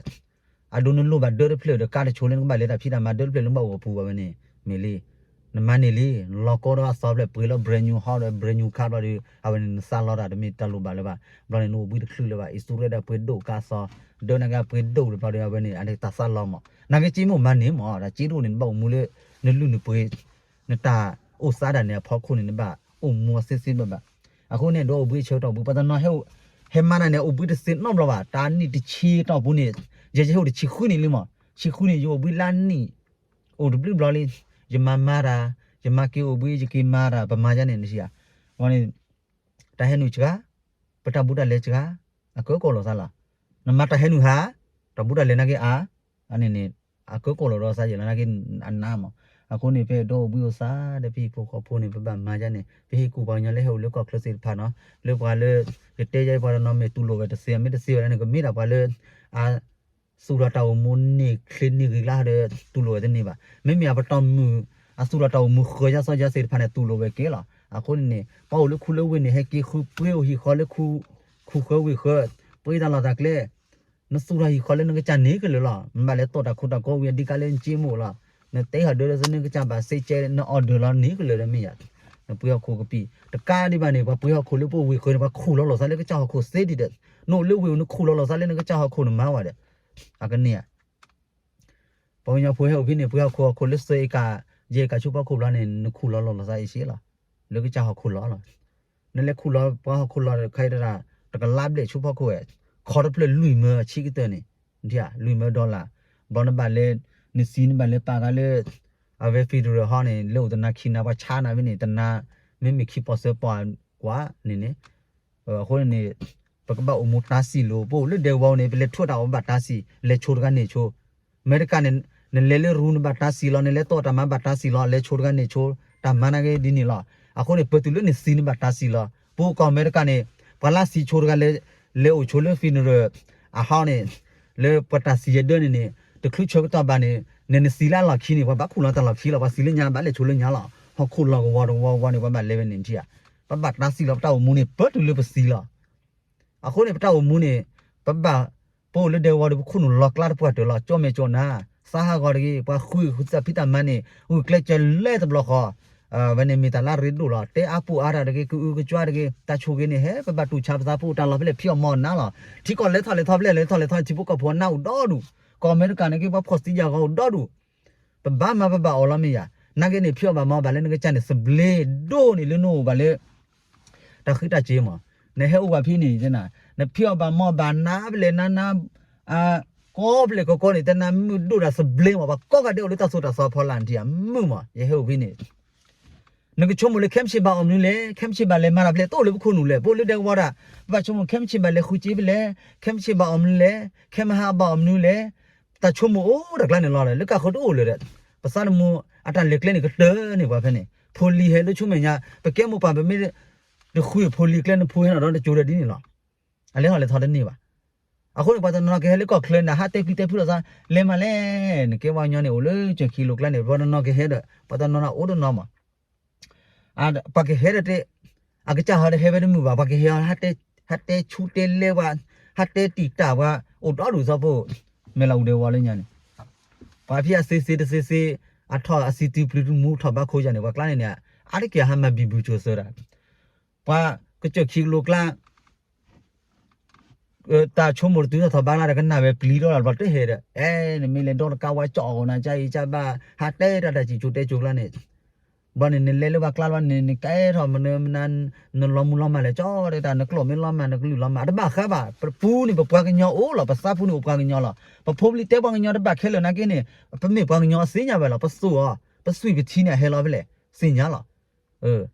အဒိနလိၣ်ဘၣ်ဒၢးတဖျၢၣ်ဒီးကါတဆိလၢနကဘၣ်လဲၤတၢ်ဖံးတၢ်မၤဒၢးတဖျၢၣ်လၢနဘၣ်အိၣ်အပူၤဘၣ်ဝဲန့ၣ်, မ့ၢ်လံ, နမၤန့ၢ်လံ, နလီၤကီဒီးအသီဖျၢၣ်ပှ့ၤလီၤ brand new house ဒီး brand new car ဘျီဒီး အဝဲန့ၣ်နသးလီတၢ်တမ့ၢ်တၢ်လိၣ်ဘၣ်လၢၤဘၣ်. ဘျီန့ၣ်နအိၣ်ဘှံးတချုးလၢၤဘၣ် အံၤသူရဲဒီးပှ့ၤဒိၣ်ကါသီ, ဒၢးနာ်က့ပှ့ၤဒိၣ်ဒီးဘျီဒီးအဝဲန့ၣ် အတၢ်သးလီမး, နာ်က့က့မိၣ်မၤန့ၢ်မး တၢ်က့တအိၣ်န့ၣ် နဘၣ်အိၣ်မူလၢ နလုၢ်နပှ့ၤ နတၢ်အိၣ်သးဒၣ်န့ၣ်အဖီခိၣ်န့ၣ် နဘၣ်အိၣ်မူအသ့သ့ဘၣ်ဘၣ်. အဃိန့ၣ် ဒီးအိၣ်ဘှံးအဆၢကတီၢ်ပူၤ ပှၤတနီၤ ဟဲမၤတၢ်န့ၣ် အိၣ်ဘှံးတသ့နီတဘျီဘၣ် တၢ်နံၣ်တဆံတီၢ်ပူၤန့ၣ်, ယဲယဟဲအိၣ်တဆံဃုနံၣ်လံမး, ဆံဃုနံၣ် ယအိၣ်ဘှံးလါနံၣ်, အိၣ်တဘျုးဘျီလံ, ယမၤမၤတၢ်, ယမၤက့ၤအိၣ်ဘှံး ယက့ၤမၤတၢ် ပမၤယါန့ၣ်နထံၣ်ဧါ, ဝဲန့ၣ် တၢ်ဟဲနုာ်စှၤ, ပတၢ်ဘူးတၢ်လဲၤစှၤ, အကၢကီၢ်လိာ်သးလီၤ. နမၤတၢ်ဟဲနုာ်ဟါ, တၢ်ဘူးတၢ်လဲၤနာ်က့အါ, အန့ၣ်န့ၣ် အကၢကီၢ်လိာ်ဒီးသးယဲၢ်လီၤ နာ်က့အနါမး. အဃိန့ၣ် ဖဲဒီးအိၣ်ဘှံးအိၣ်သးဒီးပဟံၣ်ဖိဃီဖိန့ၣ် ပဘၣ်မၤယါန့ၣ် ပဟ့ၣ်ကူၣ်ပှၤကညီလၢဟဲအိၣ်လၢကီၢ်ချၢသ့ၣ်တဖၣ်နီၤ လၢပှၤလၢ ယတဲယါအံၤပှၤတနီၤမ့ၢ်တူၢ်လိာ်ဝဲတသ့ မ့ၢ်တသ့ဝဲဒၣ်န့ၣ် ကမ့ၢ်ဒၣ်ပှၤလၢ အ သူၣ်ထီၣ်တၢ်အိၣ်မူန့ၢ်ချ့န့ၢ်ဂ့ၤကျါဒီး တူၢ်လိာ်ဝဲတန့ၢ်ဘၣ်. မ့မ့ၢ်အပတီၢ်မုၢ် အသူၣ်ထီၣ်တၢ်အိၣ်မူဃၢၤယါစီယါသ့ၣ်တဖၣ်န့ၣ် တူၢ်လိာ်ဝဲကဲလီၤ. အဃိန့ၣ်န့ၣ် ပှၤအိၣ်လၢခူလၢဝ့ၢ်န့ၣ် ဟဲက့ၤဃုပှ့ၤအိၣ်ဟံၣ်ဃီလၢ ခူဃၢဝ့ၢ်ဃၢ, ပှ့ၤတၢ်လီၢ်တၢ်ကျဲ နသူၣ်ထီၣ်ဟံၣ်ဃီလၢနကစၢ်န့ၣ်ကလုာ်လီၤ. မ့ၢ်ဘၣ်လဲၤတီၢ်တၢ်ခိတၢ်ကီဝံၤအဒံးကါလၢနက့မိၣ်လီၤ. နတဲဟီၣ်ဒၢလၢနကစၢ်ဘၣ်စ့ကဲ န order လီၤန့ၣ်ကလုာ်ဒီးမ့ၢ်ယါ နပှ့ၤဟီၣ်ခိၣ်ကပံာ် တကးဒံးဘၣ်န့ၣ် ပှၤပှ့ၤဟီၣ်ခိၣ်လၢပအိၣ်ဝ့ၢ်ဃၢၤန့ၣ် ပှၤခူၣ်လီၤလိာ်သးလၢကစၢ်ဟီၣ်ခိၣ်သ့ဒံးဒီး နအိၣ်လၢဝ့ၢ်အိၣ်နခူၣ်လီၤလိာ်သးလၢနကစၢ်ဟီၣ်ခိၣ်နမၤဝဲဒီး အကန့ၢ်ဧါ. ပှၤကညီဖိဟဲအိၣ်ဖဲန့ၣ် ပှ့ၤဟီၣ်ခိၣ်ဟီၣ်ခိၣ်လၢသၢဧကၤ ယဲၢ်ဧကၤဆူဖီခိၣ်ဘျီန့ၣ် နခူၣ်လီၤလိာ်သးအံၤစ့လီၤ. လၢကစၢ်ဟီၣ်ခိၣ်လီၤလီၤ. နလဲၤခူၣ်လီၤပှၤဟီၣ်ခိၣ်လီၤတခါအံၤတဒၣ် တကလးဘျဲၣ်ဆူဖီခိၣ်ဝဲ ခီတဖျၢၣ်လွံၢ်မၢဆံကတၢၢ်န့ၣ် နထံၣ်ဧါ လွံၢ်မၢ dollar ဘျီနဘၣ်လဲၤ နသံနဘၣ်လဲၤပာ်ကါလၢ အဝဲ federal ဟီန့ၣ် လၢအိၣ်တနၤခံနၤ ပှၤဆါနၤဖဲန့ၣ် တနၤ မ့မ့ၢ်ခံပီၢ်သၢပီၢ်ကွၢ်န့ၣ်န့ၣ် အဃိန့ၣ် ပကဘၣ်အိၣ်မူတၢ်စံၣ်လိၤ ပအိၣ်လၢဒဲကဝီၤန့ၣ် ပလဲၤထူတၢ်အီၣ်ဘၣ်တၢ်စံၣ် လဲၤဆိတဂၤန့ၣ်ဆိ အမဲရကၤန့ၣ် နလဲၤလၢရူနဘၣ်တၢ်စံၣ်လီၤ နလဲၤတီၢ်တၢ်မၤဘၣ်တၢ်စံၣ်လီၤ လဲၤဆိတဂၤန့ၣ်ဆိ တၢ်မၤနာ်က့ဒ်န့ၣ်လီၤ. အဃိန့ၣ် ပတုၤလၢနသံနဘၣ်တၢ်စံၣ်လီၤ ပအိၣ်ကီၢ်အမဲရကၤန့ၣ် ပှၤလၢသံဆိတဂၤလဲၤ လဲၤအိၣ်ဆိလၢ federal အဟီန့ၣ် လၢပှၤတၢ်စံၣ်ယဲၢ်ဒၢန့ၣ်န့ၣ် တချုးဆၢကတီၢ်ဘၣ်န့ၣ် နနသံလၢအလီၢ်ခံန့ၣ် ပှၤဘၣ်ခူၣ်လီၤတၢ်လီၢ်ခံလီၤ ပှၤသံလၢညါဘၣ်လဲၤဆိလၢညါလီၤ ဟီၣ်ခိၣ်လီၤကဝီၤတဝီဝီန့ၣ် ပှၤဘၣ်လဲၤဝဲန့ၣ်ထံၣ်ဧါ ပဘၣ်တၢ်စံၣ်လီၤ ပတၢ်အိၣ်မူန့ၣ် ပတုၤလၢပသံလီၤ အဃိန့ၣ် ပတၢ်အိၣ်မူန့ၣ် ပဘၣ် ပအိၣ်လၢဒဲကဝီၤဒီး ပခိၣ်နူာ်လီၤကျါတပှၢ်တၢၢ်လီၤ ကၠီမဲာ်ကၠီနါ သးဟးဂီၤတဂ့ၤ ပှၤဃုဃုသးဖံးတၢ်မၤန့ၣ် ဂုာ်ကျဲးစၢးလဲၤတဘျီဃီ ဝဲန့ၣ်မ့ၢ်တၢ်လၢအရ့ဒိၣ်လီၤ တဲအါပူၤအါတၢ်တဂ့ၤ ကအုကကွါတဂ့ၤ တၢ်ဆိၣ်ဂ့ၤန့ၣ် ဟဲပဘၣ်တူၢ်ဆါပသးပအိၣ် တၢ်လီၢ်ဖဲလဲၣ်ဖံးအီၣ်မၤအီၣ်နါလီၤ ထံကီၢ်လဲၤထီၣ်လဲၤထီၣ်ဖဲလဲၣ်လဲၤထီၣ်လဲၤထီၣ် ထံဖိကီၢ်ဖိအနါအိၣ်ဒီဒူၣ် ကီၢ်အမဲရကၤန့ၣ်က့ ပှၤဖှီၣ်သံယာ်ဂီၤအိၣ်ဒီဒူၣ် ပဘၣ်မၤပဘၣ်အီၣ်လီၤမ့ၢ်ယါ နာ်က့န့ၣ် ဖံးအီၣ်ဘၣ်မၤအီၣ်ဘၣ်လၢနကစၢ်န့ၣ် သဘျ့ဒိၣ်န့ၣ်လၢနအိၣ်ဘၣ်လၢ တၢ်ဃံတၢ်စ့မး နဟဲအိၣ်ဘၣ်ဖဲန့ၣ် နဖံးအီၣ်ဘၣ်မၤအီၣ်ဘၣ်နါဖဲလဲၣ်နါနါ ကိးဖဲလဲၣ်ကီကီန့ၣ် တနါမုၢ်ဒိၣ်တၢ်သဘျ့မး ပှၤကိးဂၤဒဲးအိၣ်လၢတၢ်သိၣ်တၢ်သီဖီလာ်နထံၣ်ဧါ မုာ်မး ယဟဲအိၣ်ဖဲန့ၣ် နကဆိကမိၣ်လၢခဲမုၢ်ဆ့ၣ်ဘၣ်အီၣ်မနုၤလဲၣ် ခဲမုၢ်ဆ့ၣ်ဘၣ်လဲၤမၤတၢ်ဖဲလဲၣ် တအိၣ်လၢပခိၣ်နူာ်လဲၣ် ပအိၣ်လၢဒဲကဝီၤတၢ် ပဘၣ်ဆိကမိၣ်ခဲမုၢ်ဆ့ၣ်ဘၣ်လဲၤဃုစ့ဖဲလဲၣ် ခဲမုၢ်ဆ့ၣ်ဘၣ်အီၣ်မနုၤလဲၣ် ခဲမုၢ်ဟါဘၣ်အီၣ်မနုၤလဲၣ် တၢ်ဆိကမိၣ်အိၣ်တၢ်ကျါန့ၣ်လီၤ လၢကးဃုတအိၣ်လၢၤဒီး ပသးတမူ အတၢ်လဲၤကျဲန့ၣ်ကတၢၢ်န့ၣ်ပှၤဖဲန့ၣ် ဖိလံၤဟဲလၢဆိမဲာ်ညါ ပကဲမိၢ်ပၢ်ပမ့ၢ် တဃုဖိလံၤကျဲနဖိဟဲနီၤဒီးတကၠိဒီးဒ်န့ၣ်လီၤ အလဲၤထီၣ်လဲၤထီတန့ၢ်ဘၣ် အဃိန့ၣ် ပှၤတနီၤကဟဲလၢကီၢ်ချၢန့ၣ် ဟးတဲပျံၤတဲဖုးလိာ်သး လဲၤမးလဲၣ် နကဲပှၤကညီန့ၣ် အိၣ်လၢကၠၢၢ်ခံလိၤကျါန့ၣ် ပှၤတနီၤကဟဲဒီး ပှၤတနီၤန့ၣ်အိၣ်တနီၤမး ပှၤကဟဲဒီးတဲ အကစၢ်ဟီဒီးဟဲဝဲတမုာ်ဘၣ် ပှၤကဟဲ ဟးတဲဆူတဲလဲဝဲ ဟးတဲတံာ်တာ်ဝဲ အိၣ်ဒီဒူၣ်သီဖိ မဲာ်လီၤအူဒဲဝီလၢညါန့ၣ် ပှၤဖံးအသ့သ့တသ့သ့ အထီၣ်အသံတုၤပျုၤတမူထီၣ်ဘးခိၣ်ယၤန့ၣ် ပှၤကျါန့ၣ်န့ၣ် အါတက့ၢ်ဟးမၤဘံဘူၣ်စိၤသၢတၢ် ပှၤကစၢၢ်ခံကလိၤကျါ တၢ်ဆိကမိၣ်တတုၤထီၣ်ထီၣ်ဘးလၢ်ဒီးကနၣ်ဝဲပျံၤထီၣ်လၢ်ဘျီတဟဲဒီး အဲ နမ့ၢ်လဲၤဒီတကးဝါကၠီအီၣ်နၤ ကၠါအံၤကၠါဘၣ် ဟးတဲတၢ်တၢ်စံၣ်စိၤတဲစိၤကျါန့ၣ် ဘျီန့ၣ် နလဲၤလၢပှၤကျါဘျီန့ၣ် နကဲထီၣ်မနုၤမနုၤ နလီၤမူလီၤမၢ်လဲၣ် ကၠီတဲတၢ် နကျိာ်မ့ၢ်လီၤမၢ် နကလုာ်လီၤမၢ် အတဘၣ်ဃးဘၣ်. ပပူၤန့ၣ် ပပှၤကညီအိၣ်လီၤ, ပသးပူၤန့ၣ် အိၣ်ပှၤကညီလီၤ. ပဖိပလံၤတဲပှၤကညီတဘၣ်ခဲလၢာ်နာ်က့န့ၣ် ပမ့ၢ်ပှၤကညီအသ့ၣ်ညါဝဲလီၤ. ပသိၣ်အီၤ ပသွံၣ်ပထံန့ၣ် အဟဲလီၤဖဲလဲၣ် သ့ၣ်ညါလီၤ.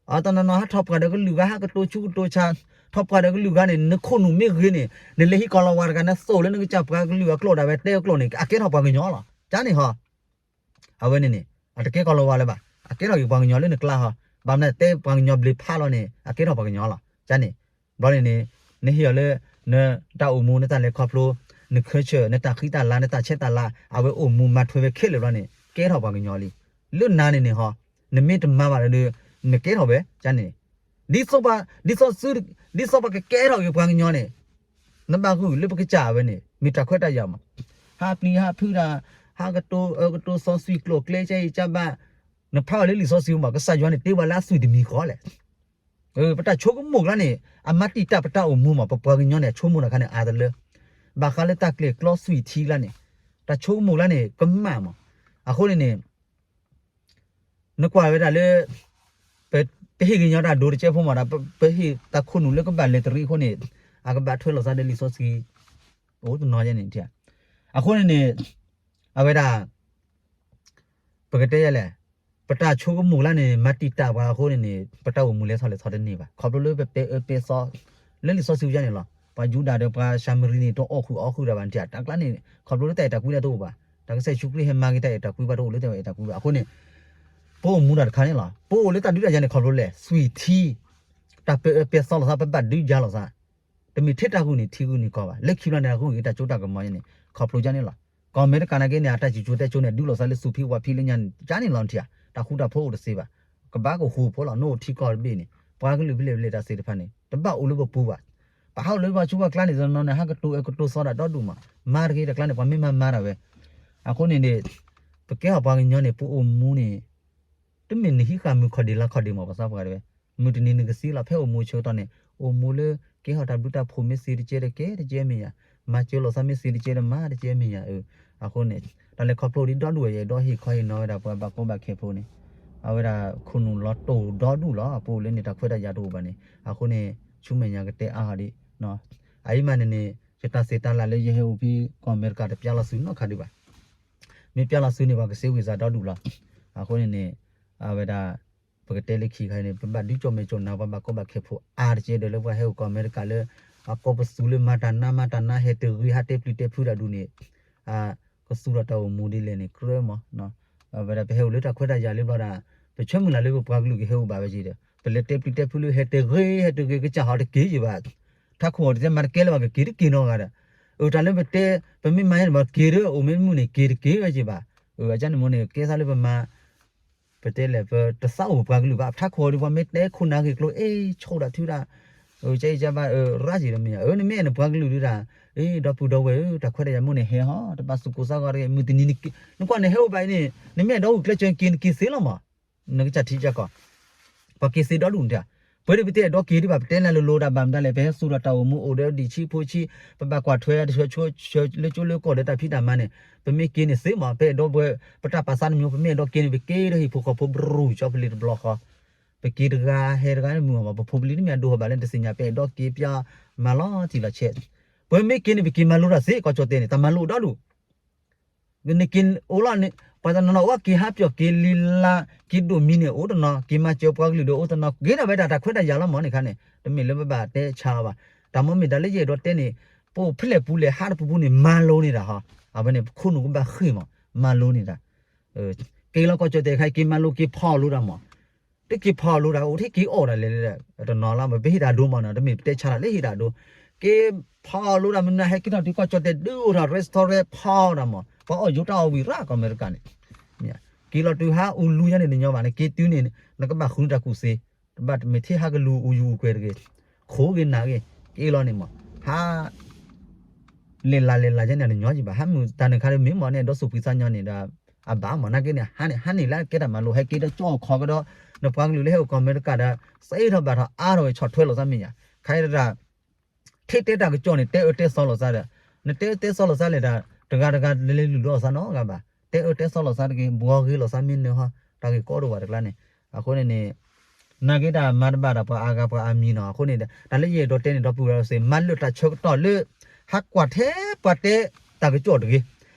အတနီၤနီၤ ဟးထီၣ်ပှၢ်ဒီးကလုာ်ဂၤ ဟးကတိၤဆူကတိၤဆါ, ထီၣ်ပှၢ်ဒီးကလုာ်ဂၤန့ၣ် နခိၣ်နူာ်မ့ၢ်ဂ့ၤန့ၣ် နလဲၤဟံးကီၤလၤဝါတဂၤ နသိၣ်လၢနကစၢ်ပှၤကလုာ်အကျိာ်ဒၣ်ဝဲ တဲအကျိာ်န့ၣ် အကဲထီၣ်ပှၤကညီလီၤ. ကန့ၣ်ဟီ အဝဲန့ၣ်န့ၣ် အတကဲကီၤလၤဝါလၢၤဘၣ်, အကဲထီၣ်က့ၤပှၤကညီလၢနကျါဟီ, ဘၣ်မနုၤတဲပှၤကညီဘျ့ဖးလီၤန့ၣ် အကဲထီၣ်ပှၤကညီလီၤ. ကန့ၣ် ဘျီန့ၣ်န့ၣ် နဟ့ၣ်အီၤလၢ နတၢ်အိၣ်မူ နတၢ်လဲၤခီဖျိ န culture နတၢ်ဃံတၢ်လၤ နတၢ်ဆဲးတၢ်လၤ အဝဲအိၣ်မူမၤထွဲဝဲခဲလၢာ်ဘျီန့ၣ် ကဲထီၣ်ပှၤကညီလံ. လၢနၤန့ၣ်န့ၣ်ဟီ နမ့ၢ်တမၤဘၣ်ဒီး နကဲထီၣ်ဝဲ ကန့ၣ် ဒ်သိးပှၤ ဒ်သိးသု ဒ်သိးပှၤကကဲထီၣ်က့ၤပှၤကညီန့ၣ် နဘၣ်ဂုာ်လၢပကစၢ်ဝဲန့ၣ် မ့ၢ်တၢ်ခွဲးတၢ်ယာ်မး, ဟးပျံၤဟးဖုးတၢ်, ဟးကတိၤအၢကတိၤစီဆှံကျိာ်ကျဲ ကဲအံၤကဘၣ်, နဖးဘၣ်လၢလံာ်စီဆှံမး ကစၢ်ယွၤန့ၣ် တ့ဝဲလၢအသွံၣ်တမံၤဃီလဲၣ်. ပတၢ်ဆိကမိၣ်ကျါန့ၣ် အမၤတံာ်တာ်ပတၢ်အိၣ်မူမး ပပှၤကညီန့ၣ် အဆိကမိၣ်တၢ်ခါန့ၣ် အါတလၢ ဘၣ်ဃးလၢတၢ်ကျဲၤကျီသွံၣ်ထံကျါန့ၣ် တၢ်ဆိကမိၣ်ကျါန့ၣ် ကမၣ်မး. အဃိန့ၣ်န့ၣ် နကွၢ်ဝဲဒၣ်လၢ ပဟ့ၣ်ကညီတၢ်ဒိတကဲဖိမးဒီး ပဟ့ၣ်တၢ်ခိၣ်နူာ်လၢကဘၣ်လဲၤတရံးအဃိန့ၣ် အကဘၣ်ထွဲလိာ်သးဒီးလံာ်စီဆှံ အိၣ်တနီၤယဲန့ၣ်. အဃိန့ၣ်န့ၣ် အဝဲဒၣ် ပကတဲယဲလဲၣ်, ပတၢ်ဆိကမိၣ်လၢန့ၣ် မၤတံာ်တာ်ပှၤအဃိန့ၣ်န့ၣ် ပတၢ်အိၣ်မူလဲၤထီၣ်လဲၤထီတန့ၢ်ဘၣ်. ခီဖျိလၢပပဲအၢပဲသီ လၢလံာ်စီဆှံယဲန့ၣ်လီၤ. ပှၤယူဒၤဒီးပှၤၡၤမရံန့ၣ် တအီၣ်ဃုာ်အီဃုာ်တၢ်ဘၣ်န့ၣ် တၢ်ကျါန့ၣ် ခီဖျိလၢတၢ်အဲၣ်တၢ်ကွံတၢ်တအိၣ်ဘၣ်. တၢ်ကစၢ်ယ့ၣ်ၡူးခရံာ်ဟဲမၤက့ၤတၢ်အဲၣ်တၢ်ကွံဘၣ်တအိၣ်လၢတၢ်အဲၣ်တၢ်ကွံဘၣ်. အဃိန့ၣ် ပအိၣ်မူတၢ်တခါန့ၣ်လီၤ. ပအိၣ်လၢတၢ်ဒုးတၢ်ယၤန့ၣ် ခီဖျိလဲၣ် သွံၣ်ထံ တၢ်ပဲအၢပဲသီလိာ်သး ပဘၣ်ဒုးယၤလိာ်သး တမ့ၢ်ထဲတၢ်ဂုာ်န့ၣ် ထံဂုာ်န့ၣ်ကီၢ်ဘၣ်. လၢခံဘျီန့ၣ် အဂုာ်အံၤတၢ်စိတၢ်ကမီၤန့ၣ် ခီဖျိကန့ၣ်လီၤ. ကီၢ်အမဲရကၤနာ်က့န့ၣ် အတၢ်စံၣ်စိၤတဲစိၤန့ၣ် ဒုးလိာ်သးလၢသူၣ်ဖှံဝါဖှံလၢညါန့ၣ် ကန့ၣ်လီၤထံဧါ. တၢ်ဃူတၢ်ဖိးအိၣ်တသ့ဘၣ်. ကဘၣ်ကဟူးဖိလီၤ. နအိၣ်ထံကီၢ်တဘ့ၣ်န့ၣ် ပှၤကလုာ်ဖဲလဲၣ်ဖဲလဲၣ်တၢ်သ့ၣ်တဖၣ်န့ၣ် တဘၣ်အိၣ်လၢပပူၤဘၣ်. ပဟးအိၣ်လၢပှၤဆူးပှၤကျါန့ၣ် တနီၤန့ၣ် ဟးကတိၤအၢကတိၤသီဒၣ်ဒီဒူၣ်မး. မၤတဂ့ၤတၢ်ကျါန့ၣ် ပှၤမ့ၢ်မၤမၤတၢ်ဝဲ. အဃိန့ၣ်န့ၣ် ပကဲထီၣ်ပှၤကညီန့ၣ် ပအိၣ်မူန့ၣ် တမ့ၢ်နဟံးဃာ်မုၢ်ခီၣ်ဒ့ၣ်လါခီၣ်ဒ့ၣ်မး ပှၤသးပှၢ်တဝဲ. မုၢ်တနံၤနကသံလီၤ ဖဲအိၣ်မူဆၢကတီၢ်န့ၣ် အိၣ်မူလၢ ကဲထီၣ်တၢ်ဘျုးတၢ်ဖှိၣ်မ့ၢ်သ့တကဲဒီး ကဲတကဲမ့ၢ်ယၤ, မၤစၢၤလိာ်သးမ့ၢ်သ့တကဲဒီး မၤတကဲမ့ၢ်ယၤ. အဃိန့ၣ် တၢ်လဲၤခီဖျိဒ်ဒီဒူၣ်ဝဲ ယအဲၣ်ဒိးဟ့ၣ်ခီဟ့ၣ်နီၤဝဲဒၣ် ပှၤဘၣ်ကီဘၣ်ခဲဖိန့ၣ် အဝဲဒၣ်ခိၣ်နူာ်လီၤတိၢ်ဒီဒူၣ်လီၤ. ပအိၣ်လၢန့ၣ် တၢ်ခွဲးတၢ်ယာ်တအိၣ်ဘၣ်န့ၣ် အဃိန့ၣ် ဆူမဲာ်ညါကတဲအါဟီဒ် အအံၤမးန့ၣ်န့ၣ် ယတၢ်သ့ၣ်တၢ်လၢ်လၢယဟဲအိၣ်ဖဲ ကီၢ်အမဲရကၤတပျၢ်လီၤသုနီတခါဒံးဘၣ်. မ့ၢ်ပျၢ်လီၤသုန့ၣ် ပှၤကစ့ဝံသးဒီဒူၣ်လီၤ. အဃိန့ၣ်န့ၣ် အဝဲဒၣ် ပကတဲလၢခံခါန့ၣ် ပဘၣ်ဒုးကၠီၣ်မဲာ်ကၠီၣ်နါ ပှၤဘၣ်ကီဘၣ်ခဲဖိအါတကဲဒီး လၢပှၤဟဲအိၣ်ကီၢ်အမဲရကၤလၢ အကီၢ်ပသူလၢမၤတၢ်နါမၤတၢ်နါ ဟဲတဂ့ၤ ဟးတဲပျံၤတဲဖုးတၢ်ဒူၣ်န့ၣ် ကသူၣ်ထီၣ်တၢ်အိၣ်မူဒ်လဲၣ်န့ၣ် ကြၢးမး. အဝဲဒၣ်ပဟဲအိၣ်လၢတၢ်ခွဲးတၢ်ယာ်လံဘျီဒၣ် ပဆၢမုၢ်လၢ်လၢပပှၤကလုာ်ကဟဲအိၣ်ဘၣ်ဝဲက့ၤဒီး ပလဲၤတဲပျံၤတဲဖုးလၢဟဲတဂ့ၤ ဟဲတဂ့ၤ ကစၢ်ဟီတက့ၤယံၤဘၣ်. ထးခိၣ်အီၤတတဲမၤတကဲလၢၤဘၣ် ကက့ၤတက့ၤနီတဂၤဒီး အတၢ်လၢပတဲ ပမ့ၢ်မၤန့ၣ်ဘၣ်က့ၤဒီး အိၣ်မ့ၢ်မုၢ်န့ၣ် က့ၤတက့ၤဝဲက့ၤဘၣ်. အကန့ၣ်မ့ၢ်န့ၣ် ကဲသးလၢပမၤ ပတဲလဲၣ် ပတသးအိၣ်ပှၤကလုာ်ဘၣ် ထးခိၣ်အီၤဒီး ပှၤမ့ၢ်တဲခိၣ်နၢ်ဂ့ၢ်ကျိၤ အ့ ဆိၣ်ဒၣ်ထုဒၣ် ကဲအံၤကဘၣ် ရၣ်က့ၤဒီးမ့ၢ်ယါ အၢ နမ့ၢ်အဲၣ်နပှၤကလုာ်ဒုဒၣ် အ့ ဒီပုၢ်ဒီဝဲၢ်ဧၢ တၢ်ခွဲးတၢ်ယာ်မိၢ်န့ၣ်ဟဲဟီ တဘၣ်သူၣ်ကိၢ်သးဂီၤတဂ့ၤ မုၢ်တနံၤ နကွၢ်န့ၣ်ဟဲအိၣ်ဘၣ်အံၤန့ၣ် နမ့ၢ်အဲၣ်ဒိးဂုာ်ကျဲးစၢးက့ၤ နက့ၤသ့လီၤမး နကစၢ်ထံကစၢ်ကီၢ် ပှၤက့ၤသ့ဒီဒူၣ်န့ၣ်တၢ် ပဝဲဒၣ်ပတဲအဲၣ်ဒိးက့ၤဒံးဘၣ် ပတဲနၤလိၤလိၤဒၣ် ဘၣ်မတၤလဲၣ် ပဟဲသူၣ်ထီၣ်တၢ်အိၣ်မူအိၣ်ဒီးဒံၣ်ဆံးဖိဆံး ပဘၣ်ကွၢ်ထွဲ ဆၢလၢကၠိလၢကီၢ်ဒီးတၢ်ဖံးတၢ်မၤန့ၣ် ပမ့ၢ်က့ၤန့ၣ်သ့မး ပအဲၣ်ဒိးပ ပတၢ်ပာ်သးတမံၤ ပမ့ၢ်အဲၣ်ဒိးက့ၤန့ၣ် ပက့ၤဒီးဟံၣ်ဖိဃီဖိ ဘြူၤ ကၠီပလံၤတဘျီဃီ ပက့ၤတဂၤဟဲတဂၤမုာ်အီၤမး ပဖိပလံၤတမ့ၢ်အဒိဟီၣ်ဘၣ်လၢတသ့ၣ်ညါ ပအဲၣ်ဒိးက့ၤပျၢ်မၤလီၤတံၢ်လီၤဆဲး ပမ့ၢ်က့ၤန့ၣ် ပက့ၤမၤလိတၢ်သ့ ကီၢ်ကၠီၣ်တဲၣ်န့ၣ် တၢ်မၤလိအိၣ်ဒီဒူၣ် နက့ၤအိၣ်လီၤန့ၣ် ပှၤတနီၤနီၤအိၣ်က့ၤဟးပျီၢ်က့ၤလံလါ က့ၤဒိၣ်မံၤန့ၣ်အိၣ်တနီၤ က့ၤမၤစၢၤပှၤကလုာ်ဒီးအိၣ်တနီၤ က့ၤဒၣ်ဝဲဒၣ်တၢ်ခွဲးတၢ်ယာ်လီၤမးန့ၣ်ခါန့ၣ် တမ့ၢ်လၢပဘၣ်တဲဆါအီၤဘၣ် တၢ်မ့ၢ်မ့ၢ်တၢ်လၢယအဲၣ်ဒိးတဲန့ၣ် ပအိၣ်ဖဲလဲၣ်ပူၤလဲၣ် ဟးတပူၤပူၤန့ၣ် မၤလိန့ၢ်တၢ်ဟီ အဝဲန့ၣ် ပခိၣ်နူာ်ကဘၣ်ဃ့ၢ်မး မၤလိန့ၢ်တၢ် က့ၤလီၤကီၢ်ကၠီၣ်တဲၣ်ခါ က့ၤမၤလိက့ၤဖီအီၣ်လိတၢ်မး တက့ၤဖီအီၣ်လိတၢ် အိၣ်ထဲက့ၤအီၣ်တၢ်လဲၣ်လဲၣ် တနီၤလီၤ ပဟ့ၣ်တၢ်ဒိမးနီၤ တမ့ၢ်ပတဲဆါတၢ်လၢဟ့ၣ်တၢ်ဒိ က့ၤဖီအီၣ်လိတၢ် မနုၤဟဲက့ၤထီၣ်တုၤကီၢ်ကၠီၣ်တဲၣ်ဒုးအိၣ်ထီၣ် restaurant ဖီအီၣ်တၢ်မး ပှၤအီၣ်ယိၤတၢ်အီၣ်ဝံၤရၣ်ကီၢ်အမဲရကၤန့ၣ် က့ၤလီၤတုၤဟးအူလူညါန့ၣ် တညီဘၣ် နက့ၤတုၤန့ၣ် နကဘၣ်ဃုတၢ်ကူၣ်သ့ တဘၣ်တမ့ၢ်ထဲဟးကလူၤအူယူၤအူကွဲၤတဂ့ၤ ခိးဂ့ၤနၤဂ့ၤ က့ၤလီၤန့ၣ်မး ဟး လဲၤလးလဲၤလးယဲန့ၣ် တညီကံဘၣ် ဟးမုၢ်တၢ်နုၤခါဒီးမ့ၢ်မးန့ၣ် ဒီးသူၣ်ဖှံသးညီန့ၣ်ဒီး အဘၣ်မး နာ်က့န့ၣ် ဟးန့ၣ် ဟးန့ၣ်လၢကဲတၢ်မၤလိ ဟဲက့ၤဒီးကၠီၣ်ခီကဒီး နပှၤကလုာ်လၢဟဲအိၣ်ကီၢ်အမဲရကၤဒီး သ့ထီၣ်ဘၣ်ထီၣ်အါထီၣ်ဝဲ ဆီၣ်ထွဲလိာ်သးမ့ၢ်ယါ ခါအံၤတၢ် ထဲတဲတၢ်ကစီၣ်န့ၣ် တဲအၢတဲသီလိာ်သးဒီး နတဲအၢတဲသီလိာ်သးလဲၣ်တၢ် တဂၤတဂၤလဲၤလုၢ်လိာ်သးနီတဂၤဘၣ် တဲအၢတဲသီလိာ်သးတဂ့ၤ ဘှီဂ့ၤလိာ်သးမ့ၢ်နၢၤဟီ တၢ်ဂ့ၢ်ကီတအိၣ်ဘၣ်တကျါန့ၣ်. အဃိန့ၣ်န့ၣ် နာ်က့တၢ်မၤတဘၣ်ဒီးပှၤအါဂၤပှၤအါမံၤနီၤ. အဃိန့ၣ် တၢ်လၢယအဲၣ်ဒိးတဲန့ၣ် ဒီပုၢ်ဝဲၢ်စ့ၢ် မၤလၢာ်တၢ်ဆၢကတီၢ်လၢ ဟးကွၢ်ထဲပှၤတဲတၢ်ကစီၣ်တဂ့ၤ,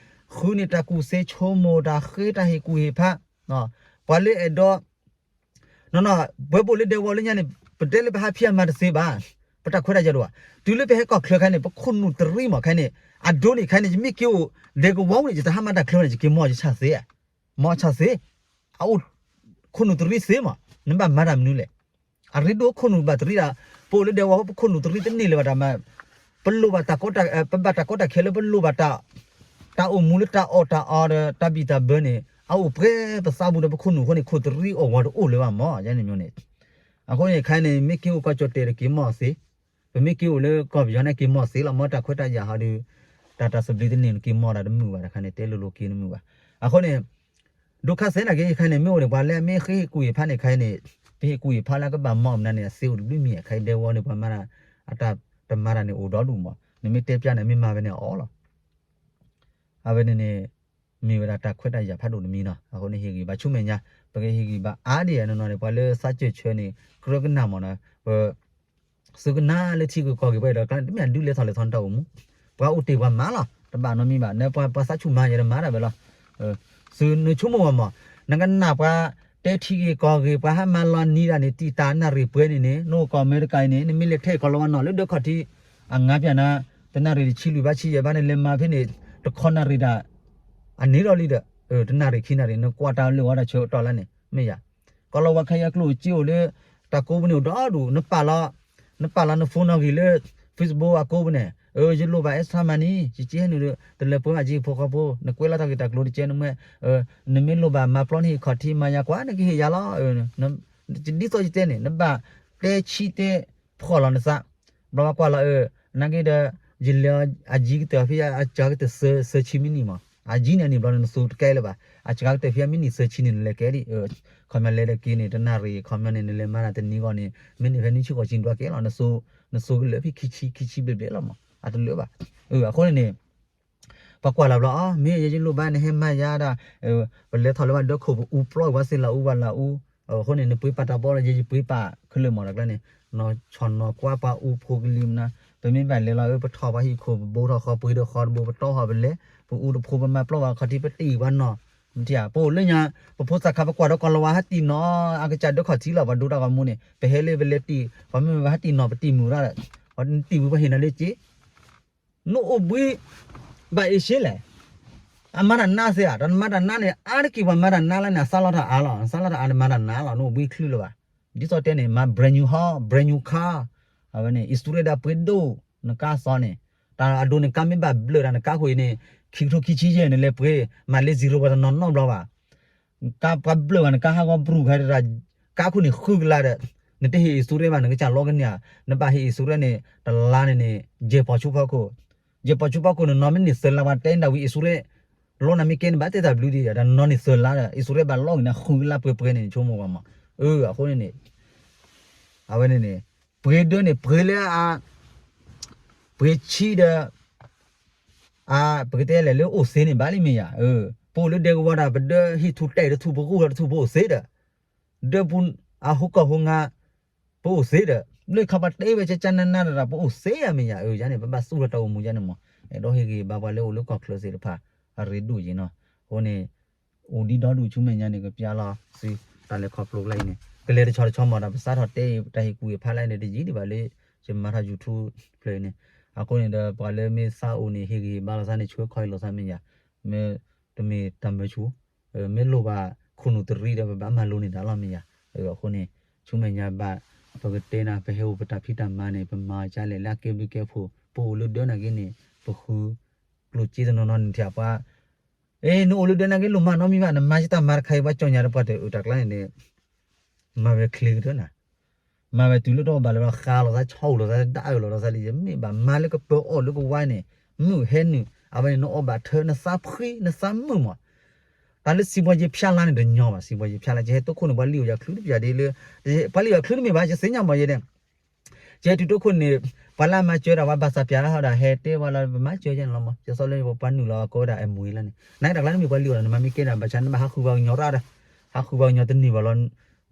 ဃုန့ၢ်တၢ်ကူၣ်သ့ဆိကမိၣ်တၢ်ဃ့တၢ်ဟ့ၣ်ကူၣ်ဟ့ၣ်ဖး, ပှၤလၢအဲၣ်ဒိး နီၢ်နီၢ် ပှၤပအိၣ်လၢဒဲကဝီၤလၢညါန့ၣ် ပတဲလၢပဟးဖံးအမၤတသ့ဘၣ်, ပတၢ်ခွဲးတၢ်ယာ်ဒိၣ်ဘၣ်. တုၤလၢပဟဲကီၢ်ချၢခဲအံၤန့ၣ် ပခိၣ်နူာ်တရံးမးခဲအံၤန့ၣ် အဒိန့ၣ်ခဲအံၤန့ၣ် ယမ့ၢ်က့ၤအိၣ်ဒဲကဝီၤန့ၣ် ယတဟါမၤတၢ်ချၢန့ၣ် ယက့ၤမီၢ်ယဆၣ်သ့, မီၢ်ဆၣ်သ့, အအိၣ်ခိၣ်နူာ်တရံးသ့မး, နဘၣ်မၤတၢ်မနုၤလဲၣ်. အရ့ဒိၣ်ခိၣ်နူာ်ဘၣ်တရံးဒၣ်, ပအိၣ်လၢဒဲကဝီၤ ပခိၣ်နူာ်တရံးတန့ၢ်လၢၤဘၣ်တၢ်မၤ, ပလိၣ်ဘၣ်တၢ်ကီတၢ်, ပဘၣ်တၢ်ကီတၢ်ခဲလၢပလိၣ်ဘၣ်တၢ်, တၢ်အိၣ်မူလၢတၢ်အီၣ်တၢ်အီဒီးတၢ်ဘံၣ်တၢ်ဘၢန့ၣ် အအိၣ်ပှဲၤပသးပူၤဒီးပခိၣ်နူာ်အဃိန့ၣ် ခိၣ်တရံးအီၣ်ဂီၤတအိၣ်လၢၤဘၣ်မး ယန့ၣ်မ့ၢ်န့ၣ်. အဃိန့ၣ်ခဲအံၤန့ၣ် မ့ၢ်က့ၤအိၣ်ကီၢ်ကၠီၣ်တဲာ်ဒီးက့ၤမီၢ်သ့, ပမ့ၢ်က့ၤအိၣ်လၢကီၢ်ပယီၤန့ၣ်က့ၤမီၢ်သ့လီၤ, မ့ၢ်တၢ်ခွဲးတၢ်ယာ်ဟီဒီး တၢ်တၢ်သဘျ့တန့ၢ်နက့ၤမီၢ်ဒၣ်တမုာ်ဘၣ်တခါန့ၣ် တဲလိၤလိၤက့ၤနမုာ်ဘၣ်. အဃိန့ၣ် ဒိခါစဲနာ်က့ ခဲအံၤန့ၣ် မ့ၢ်အိၣ်န့ၣ် ပှၤလၢအမ့ၢ်ဃ့ဟ့ၣ်ကူၣ်ဟ့ၣ်ဖးန့ၣ် ခဲအံၤန့ၣ် ပဟ့ၣ်ကူၣ်ဟ့ၣ်ဖးလၢကဘၣ်မီၢ်မနုၤန့ၣ် အသ့အိၣ်တဘျုးမံၤ ခဲအံၤဒဲကဝီၤန့ၣ် ပှၤမၤတၢ် အတၢ်တမၤတၢ်န့ၣ်အိၣ်ဒီဒူၣ်မး, နမ့ၢ်တဲပျးန့ၣ် မ့ၢ်မၤဝဲန့ၣ်အီၣ်လီၤ. အဝဲန့ၣ်န့ၣ် မ့ၢ်ဝဲဒၣ်တၢ်ခွဲးတၢ်ယာ်ဖးဒိၣ်တမံၤနီၤ. အဃိန့ၣ်ဟ့ၣ်ဂံၢ်ဘါဆူမဲာ်ညါ, ပကဟ့ၣ်ဂံၢ်ဘါအါဒံးနီၢ်နီၢ်န့ၣ် ပှၤလၢသးစၢၢ်ဆၢန့ၣ် ကြၢးကနၣ်မးနီၤ, ပ သုကနၣ်လၢထံဂ့ၢ်ကီၢ်ဂ့ၢ်ပှဲၤဒီးကျါန့ၣ် တမ့ၢ်အဒုးလဲၤထီၣ်လဲၤထီနတၢ်အိၣ်မူ, ပှၤအိၣ်တ့ၢ်ပှၤမၤလီၤ, တဘၣ်နီတမံၤဘၣ်, နပှၤသးဆူၣ်မၤယဲဒၣ်မၤတၢ်ဝဲလီၤ. သုနဆိကမိၣ်ဝဲမး, နကနၣ်ပှၤတဲထံဂ့ၢ်ကီၢ်ဂ့ၢ် ပှၤဟးမၤလီၤနံၤဒၣ်န့ၣ် တံာ်တာ်နၣ်ရံၣ်ပှဲၤန့ၣ်န့ၣ် နအိၣ်ကီၢ်အမဲရကၤအံၤန့ၣ် နမ့ၢ်လဲၤထဲကီၢ်လီၤဝဲနီၢ်လၢဒၢခီၣ်ထံး အငါးပျၢ်နၤ, တနၣ်ရံၣ်တဆံလွံၢ်ဘးဆံယဲၢ်ဘးန့ၣ် လဲၤမၤဖဲန့ၣ် တခီနၣ်ရံၣ်ဒၣ် အန့ၣ်လီၤလံဒီး တနၣ်ရံၣ်ခံနၣ်ရံၣ် နကွၢ်တၢ်လၢအီၤတၢ်ဆၢကတီၢ်လၢန့ၣ် မ့ၢ်ယၤ ကီၢ်လီၤဝါခဲအံၤအကျိၣ်အစ့အိၣ်လၢ တၢ်ကိးပူၤန့ၣ်အိၣ်ဒီဒူၣ် နပာ်လီၤ နပာ်လီၤန phone နီၣ်ဂံၢ်လၢ Facebook အကိးပူၤန့ၣ် ယလိၣ်ဘၣ် airtime မးန့ၣ် ယက့ဟဲနုာ် တလၢပှဲၤဘၣ်က့ဖိဃီဖိ နကွဲးလီၤတၢ်ဂ့ၢ်တၢ်ကျိၤတကဲနမှဲ နမ့ၢ်လိၣ်ဘၣ်မၤပျီန့ၢ်ဟံၣ်ခီၣ်ထံးမၤယၤကွၢ် နကဟ့ၣ်ယၤလီၤ ဒ်သိးယတဲန့ၣ် နဘၣ်တဲဆံတဲဖှီၣ်လီၤနသး ဘျီဘၣ်ကွၢ်လီၤ နာ်က့ဒီး ယလဲၤအယံၤကတၢၢ်ဖဲ အစှၤကတၢၢ်သၢဆံမံးနံးမး အယံၤန့ၣ်န့ၣ်ဘျီန့ၣ် နသူတကဲလၢၤဘၣ် အစှၤကတၢၢ်ဖဲမံးနံးသၢဆံန့ၣ် နလဲၤကဲဒ် ခီပညီလဲၤဒီးက့ၤန့ၣ် တနၣ်ရံၣ် ခီပညီန့ၣ် နလဲၤမၤတၢ်တနံၤဂီၢ်န့ၣ် မ့ၢ်န့ၢ်ဖဲနွံဆံဃိးဆံဒွးကဲလီၤ နသူကလၢာ်ဖဲခံဆံ ခံဆံဘျဲၣ်ဘျဲၣ်လီၤမး အတလၢာ်ဘၣ် အဃိန့ၣ်န့ၣ် ပှၤကွၢ်လၢ်ဘျီ အီ မ့ၢ်ယယလိၣ်ဘၣ်နဟဲမၤယၤဒၣ် ပလဲၤထီၣ်လၢပှၤဒၢခိၣ် ပအူပျီပှၤသ့ၣ်လၢအူပှၤလၢအူ အဃိန့ၣ် နပှ့ၤပာ်တၢ်ဘီလၢယယပှ့ၤပာ်ခဲလၢာ်မးတၢ်ကျါန့ၣ် နီၢ်ဆီၣ်နီၢ်ကွၢ်ပှၤအူဖိကလံၤမနုၤ ပမ့ၢ်ဘၣ်လဲၤလီၤ ပထီၣ်ပှၤဟံၣ်ခိၣ် ပဘိထီၣ်ဃီ ပှ့ၤဒီးဃီတဘိ ပတီၢ်ဃီပလဲၤ ပအူတဖိ ပမၤပျီပှၤခီၣ်ထံး ပတံၢ်ပှၤနီၢ် မ့ၢ်ထံၣ်ဧါ ပအိၣ်လၢညါ ပဖိသၣ်ခါ ပကွၢ်ဒီးကီၢ်လီၤဝါဟးတံၢ်နီၢ် အကစၢ်ဒၢခီၣ်ထံးလီၤ ပှၤဒိတၢ်ဂီၤမူန့ၣ် ပဟဲလၢပလဲၤတံၢ် ပှၤမ့ၢ်ဝဲဟးတံၢ်နီၢ် ပတံၢ်မုာ်တၢ်ဒီး ပှၤတံၢ်ဝံၤပှၤဟ့ၣ်နၤလၢစ့ နအိၣ်ဘှံးဘၣ်အ့ၣ်ရှ့လဲၣ် အမၤတၢ်နါသ့ဧါ တၢ်နမၤတၢ်နါန့ၣ် အါတက့ၢ်ပှၤမၤတၢ်နါလၢန့ၣ် အစးလီၤတၢ်အါလီၤ အစးလီၤတၢ်အါ နမၤတၢ်နါလီၤ နအိၣ်ဘှံးချုလၢၤဘၣ် ဒ်သိးတဲန့ၣ် မၤ brand new house brand new car အဝဲန့ၣ် အံၣ်စူရဲၣ်ဒၣ်ပှ့ၤဒိၣ် နကါစီန့ၣ် တၢ်အဒိန့ၣ် ကါမ့ၢ်ဘၣ်ဘျၢၣ်တၢ် နကါခိၣ်အံၤန့ၣ် ခံကထိခံဆံယဲၢ် နလဲၤပှ့ၤ မၤလၢ zero ပှၤတနီၤနီတဘျီဘၣ် ကါပှၤဘျၢၣ်ဘၣ် နကါဟးဂီၤဘြူၤခါတၢ် ကါခိၣ်န့ၣ်ဃုကလးဒီး နတဟ့ၣ်အံၣ်စူရဲၣ်ဘၣ် နကစၢ်လီကန့ၢ်ဧါ နဘၣ်ဟ့ၣ်အံၣ်စူရဲၣ်န့ၣ် တလါန့ၣ်န့ၣ် ယဲၢ်ပီၤဆူဖီခိၣ် ယဲၢ်ပီၤဆူဖီခိၣ်န့ၣ် နီၢ်မ့ၢ်န့ၢ်သၢလါ ပှၤတဲဒၣ်ဝံၤအံၣ်စူရဲၣ် လီနၤမ့ၢ်ကဲန့ၣ် ဘၣ်တဲတၢ်ဘျုးဒံး တၢ်နီၢ်န့ၢ်သၢလါဒီး အံၣ်စူရဲၣ်ဘၣ်လီက့ၤနၤဃုကလးပှ့ၤပှ့ၤန့ၣ် ဆိကမိၣ်ဘၣ်မး အဃိန့ၣ်န့ၣ် အဝဲန့ၣ်န့ၣ် ပှ့ၤဒၢန့ၣ် ပှ့ၤလၢအ ပှ့ၤဆံဒီး အ ပကတဲလဲၣ်လၢအိၣ်သ့န့ၣ်ဘၣ်လံမ့ၢ်ယၤ ပအိၣ်လၢဒဲကဝီၤဒၣ် ပဒၢဟံၣ်ထူၣ်တဲာ်တထူၣ် ပဂူၢ်ထီၣ်တထူၣ် ပအိၣ်သ့ဒီး ဒၢပူၤအဟူကီၢ်ဟူငါ ပအိၣ်သ့ဒီး လၢခါပှၤတဲဝဲကကနၣ်နၢ်တၢ် ပအိၣ်သ့ယၤမ့ၢ်ယၤ ယၤန့ၣ် ပဘၣ်သူၣ်ထီၣ်တၢ်အိၣ်မူယၤန့ၣ်မး အဲၣ်ဒိးဟ့ၣ်ဂံၢ်ဘါပှၤလၢအိၣ်လၢကီၢ်ချၢသ့ၣ်တဖၣ် အရ့ဒိၣ်ယံၤနီၤ အဃိန့ၣ် အိၣ်ဒံးဒီဒူၣ်ဆူမဲာ်ညါန့ၣ် ကပျၢ်လီၤစု တၢ်လဲၤခီဖျိကျါအံၤန့ၣ် ကလဲၤတဆီတဆီမးဒီး ပစးထီၣ်တဲအံၤ တၢ်ဟ့ၣ်ကူၣ်ဟ့ၣ်ဖးလၢန့ၣ် တယံာ်ဒံးဘၣ်လၢ ယမၤထီၣ် YouTube ဖျၢၣ်အံၤန့ၣ် အဃိန့ၣ်ဒီး ပှၤလၢမ့ၢ်သးအိၣ်န့ၣ် ဟ့ၣ်ဂံၢ်ဟ့ၣ်ဘါလိာ်သးန့ၣ် ဆှၢခီအံၤလိာ်သးမ့ၢ်ယၤ မ့ၢ်တမ့ၢ်တၢ်မၢဆူၣ် မ့ၢ်လိၣ်ဘၣ်ခိၣ်နူာ်တရံးဒီး ပဘၣ်မၤလိန့ၢ်တၢ်လီၤမ့ၢ်ယၤ အဃိန့ၣ် ဆူမဲာ်ညါဘၣ် ပကတဲနၤ ပဟဲအိၣ်ပတၢ်ဖံးတၢ်မၤန့ၣ် ပမၤကလဲၣ် လၢအကဲဘျုးကဲဖှိၣ် ပအိၣ်လၢဒၢနာ်က့န့ၣ် ပဃု ကျိၣ်စ့တနီၤနီၤန့ၣ်ထံၣ်ပှၤ အ့ နအိၣ်လၢဒၢနာ်က့လိၣ်မၤနီတမံၤဘၣ် နမၤယတၢ်မၤတခါအံၤ ပှၤကၠီၣ်ညါဒီးပှၤတအုးတၢ်ကျါန့ၣ်န့ၣ် မၤဝဲချ့ကတၢၢ်နၤ မၤဝဲတုၤလၢတအိၣ်ဘၣ်လၢၤဘၣ် ဃါလိာ်သး ဆီအိၣ်လိာ်သး ဒၣ်အၢၣ်လိာ်သးလံ ယမ့ၢ်ဘၣ်မၤလၢကပၢၤအီၣ်လၢကဝါန့ၣ် မုၢ်ဟဲနုာ် အဝဲန့ၣ် နအီၣ်ဘၣ်ထၢ နသးဖှံ နသးမုာ်မး တၢ်လၢစံးပှၤယ့ၤဖၠါလါန့ၣ်တညီဘၣ် စံးပှၤယ့ၤဖၠါလါ ယဟဲတိခိၣ်န့ၣ် ပှၤလံၣ်အီၣ်ယၤချုတပျၢ်ဒ်လၢ ပှၤလံၣ်အီၣ်ချုတမ့ၢ်ဘၣ် ယသ့ၣ်ညါမးယဲဒၣ် ယဟဲတုၤတိခိၣ်န့ၣ် ပှၤလၢအမၤစၢၤဒၣ်ပှၤဘၣ်သးပျၢ်လၢဟီဒီး ဟဲတဲပှၤလီၤ ပမၤစၢၤယဲန့ၣ်လီၤမး ယသီလၢပပှၤနုာ်လီၤအကိးဝဲဒၣ် အမူၤလၢန့ၣ် နတၢ်ကျါတမ့ၢ်ပှၤလံၣ်အီၣ်ဒီး နမၤမ့ၢ်ကဲဒၣ်ဘၣ်ဆၣ် နဘၣ်ဟးဃုပှၤကညီရၣ်ဒီး ဟးဃုပှၤကညီတန့ၢ်ဘၣ်လီၤ,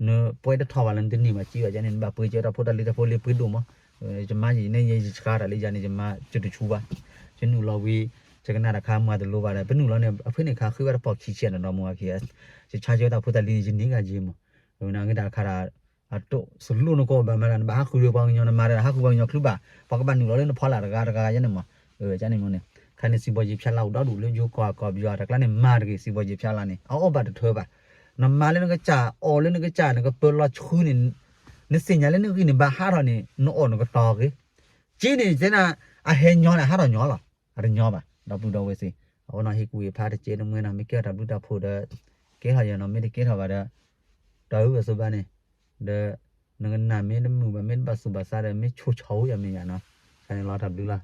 နပှဲၤတထီၣ်ဘၣ်လၢနတန့ၢ်ဘၣ်က့ဘၣ်န့ၣ် နဘၣ်ပှ့ၤကဲတၢ်ဖိတၢ်လံၤတၢ်ဖိလံၤပှ့ၤဒိၣ်မး, ယမါယန့ၣ်ယဆှါတၢ်လၢယၤန့ၣ် ယမါကတဆူဘၣ်, ယနုာ်လီၤဝံၤ, ယကနၣ်တၢ်ခါမၤတလိဘၣ်ဒီး ပနုာ်လီၤန့ၣ် အဖဲန့ၣ်ခါဃ့ဝဲတပီၢ်ခံဆံဒီးဒီမါဝၤခံဂၤ, ယဆါကဲတၢ်ဖိတၢ်လံၤန့ၣ် ယန့ၢ်ဂၤယ့မး, ဝဲန့ၣ်အဂ့ၢ်ဒၣ်တခါဒီး အတိၢ်စလိၣ်နကိးဘၣ်မးလၢ နဘၣ်ဟးဃုဒီးပှၤကညီ နမၤဒီးဟးဃုပှၤကညီချုးဘၣ်, ပှၤကဘၣ်နုာ်လီၤလၢနဖီလာ်တဂၤတဂၤယဲန့ၣ်မး, န့ၣ်, ခါန့ၣ်စံးဘီယ့ဖၠါလါအိၣ်ဒီဒူၣ်လၢယိၤကီၢ်ကီၢ်ပယီၤတကျါန့ၣ် မၤတဂ့ၤ စံးဘီယ့ဖၠါလါန့ၣ် အအီၣ်ဘၣ်တထၢဘၣ်, နမၤလၢနကစၢ် အီၣ်လၢနကစၢ် နကပၢၤလီၤဆှုန့ၣ်, နသ့ၣ်ညါလၢနဂံၢ်နဘါဟးထီၣ်န့ၣ် နအီၣ်နကတီၤဂ့ၤ, က့န့ၣ် တဲနၤ, အဟဲညီန့ၣ် ဟးထီၣ်ညီလီၤ, အတညီဘၣ် ဒီပုၢ်ဒီဝဲၢ်သ့ၣ်, အဝဲနီၢ်ဟ့ၣ်ကူၣ်ဟ့ၣ်ဖးတကဲတမှဲနီၤ မ့ၢ်ကဲထီၣ်တၢ်ဘျုးတၢ်ဖှိၣ်ဒီး ကဲထီၣ်ယၤနီၤ မ့ၢ်တကဲထီၣ်ဘၣ်ဒီး တၢ်အုၣ်အဆိဘၣ်န့ၣ်, ဒီး နကနၣ်မ့ၢ်တမုာ်ဘၣ် မ့ၢ်တဘၣ်သူၣ်ဘၣ်သးဒီး မ့ၢ်ဆိၣ်ဆီၣ်ဝဲယၤမ့ၢ်ယၤနီၤ, န့ၣ်လီၤတၢ်ဘျုးလီၤ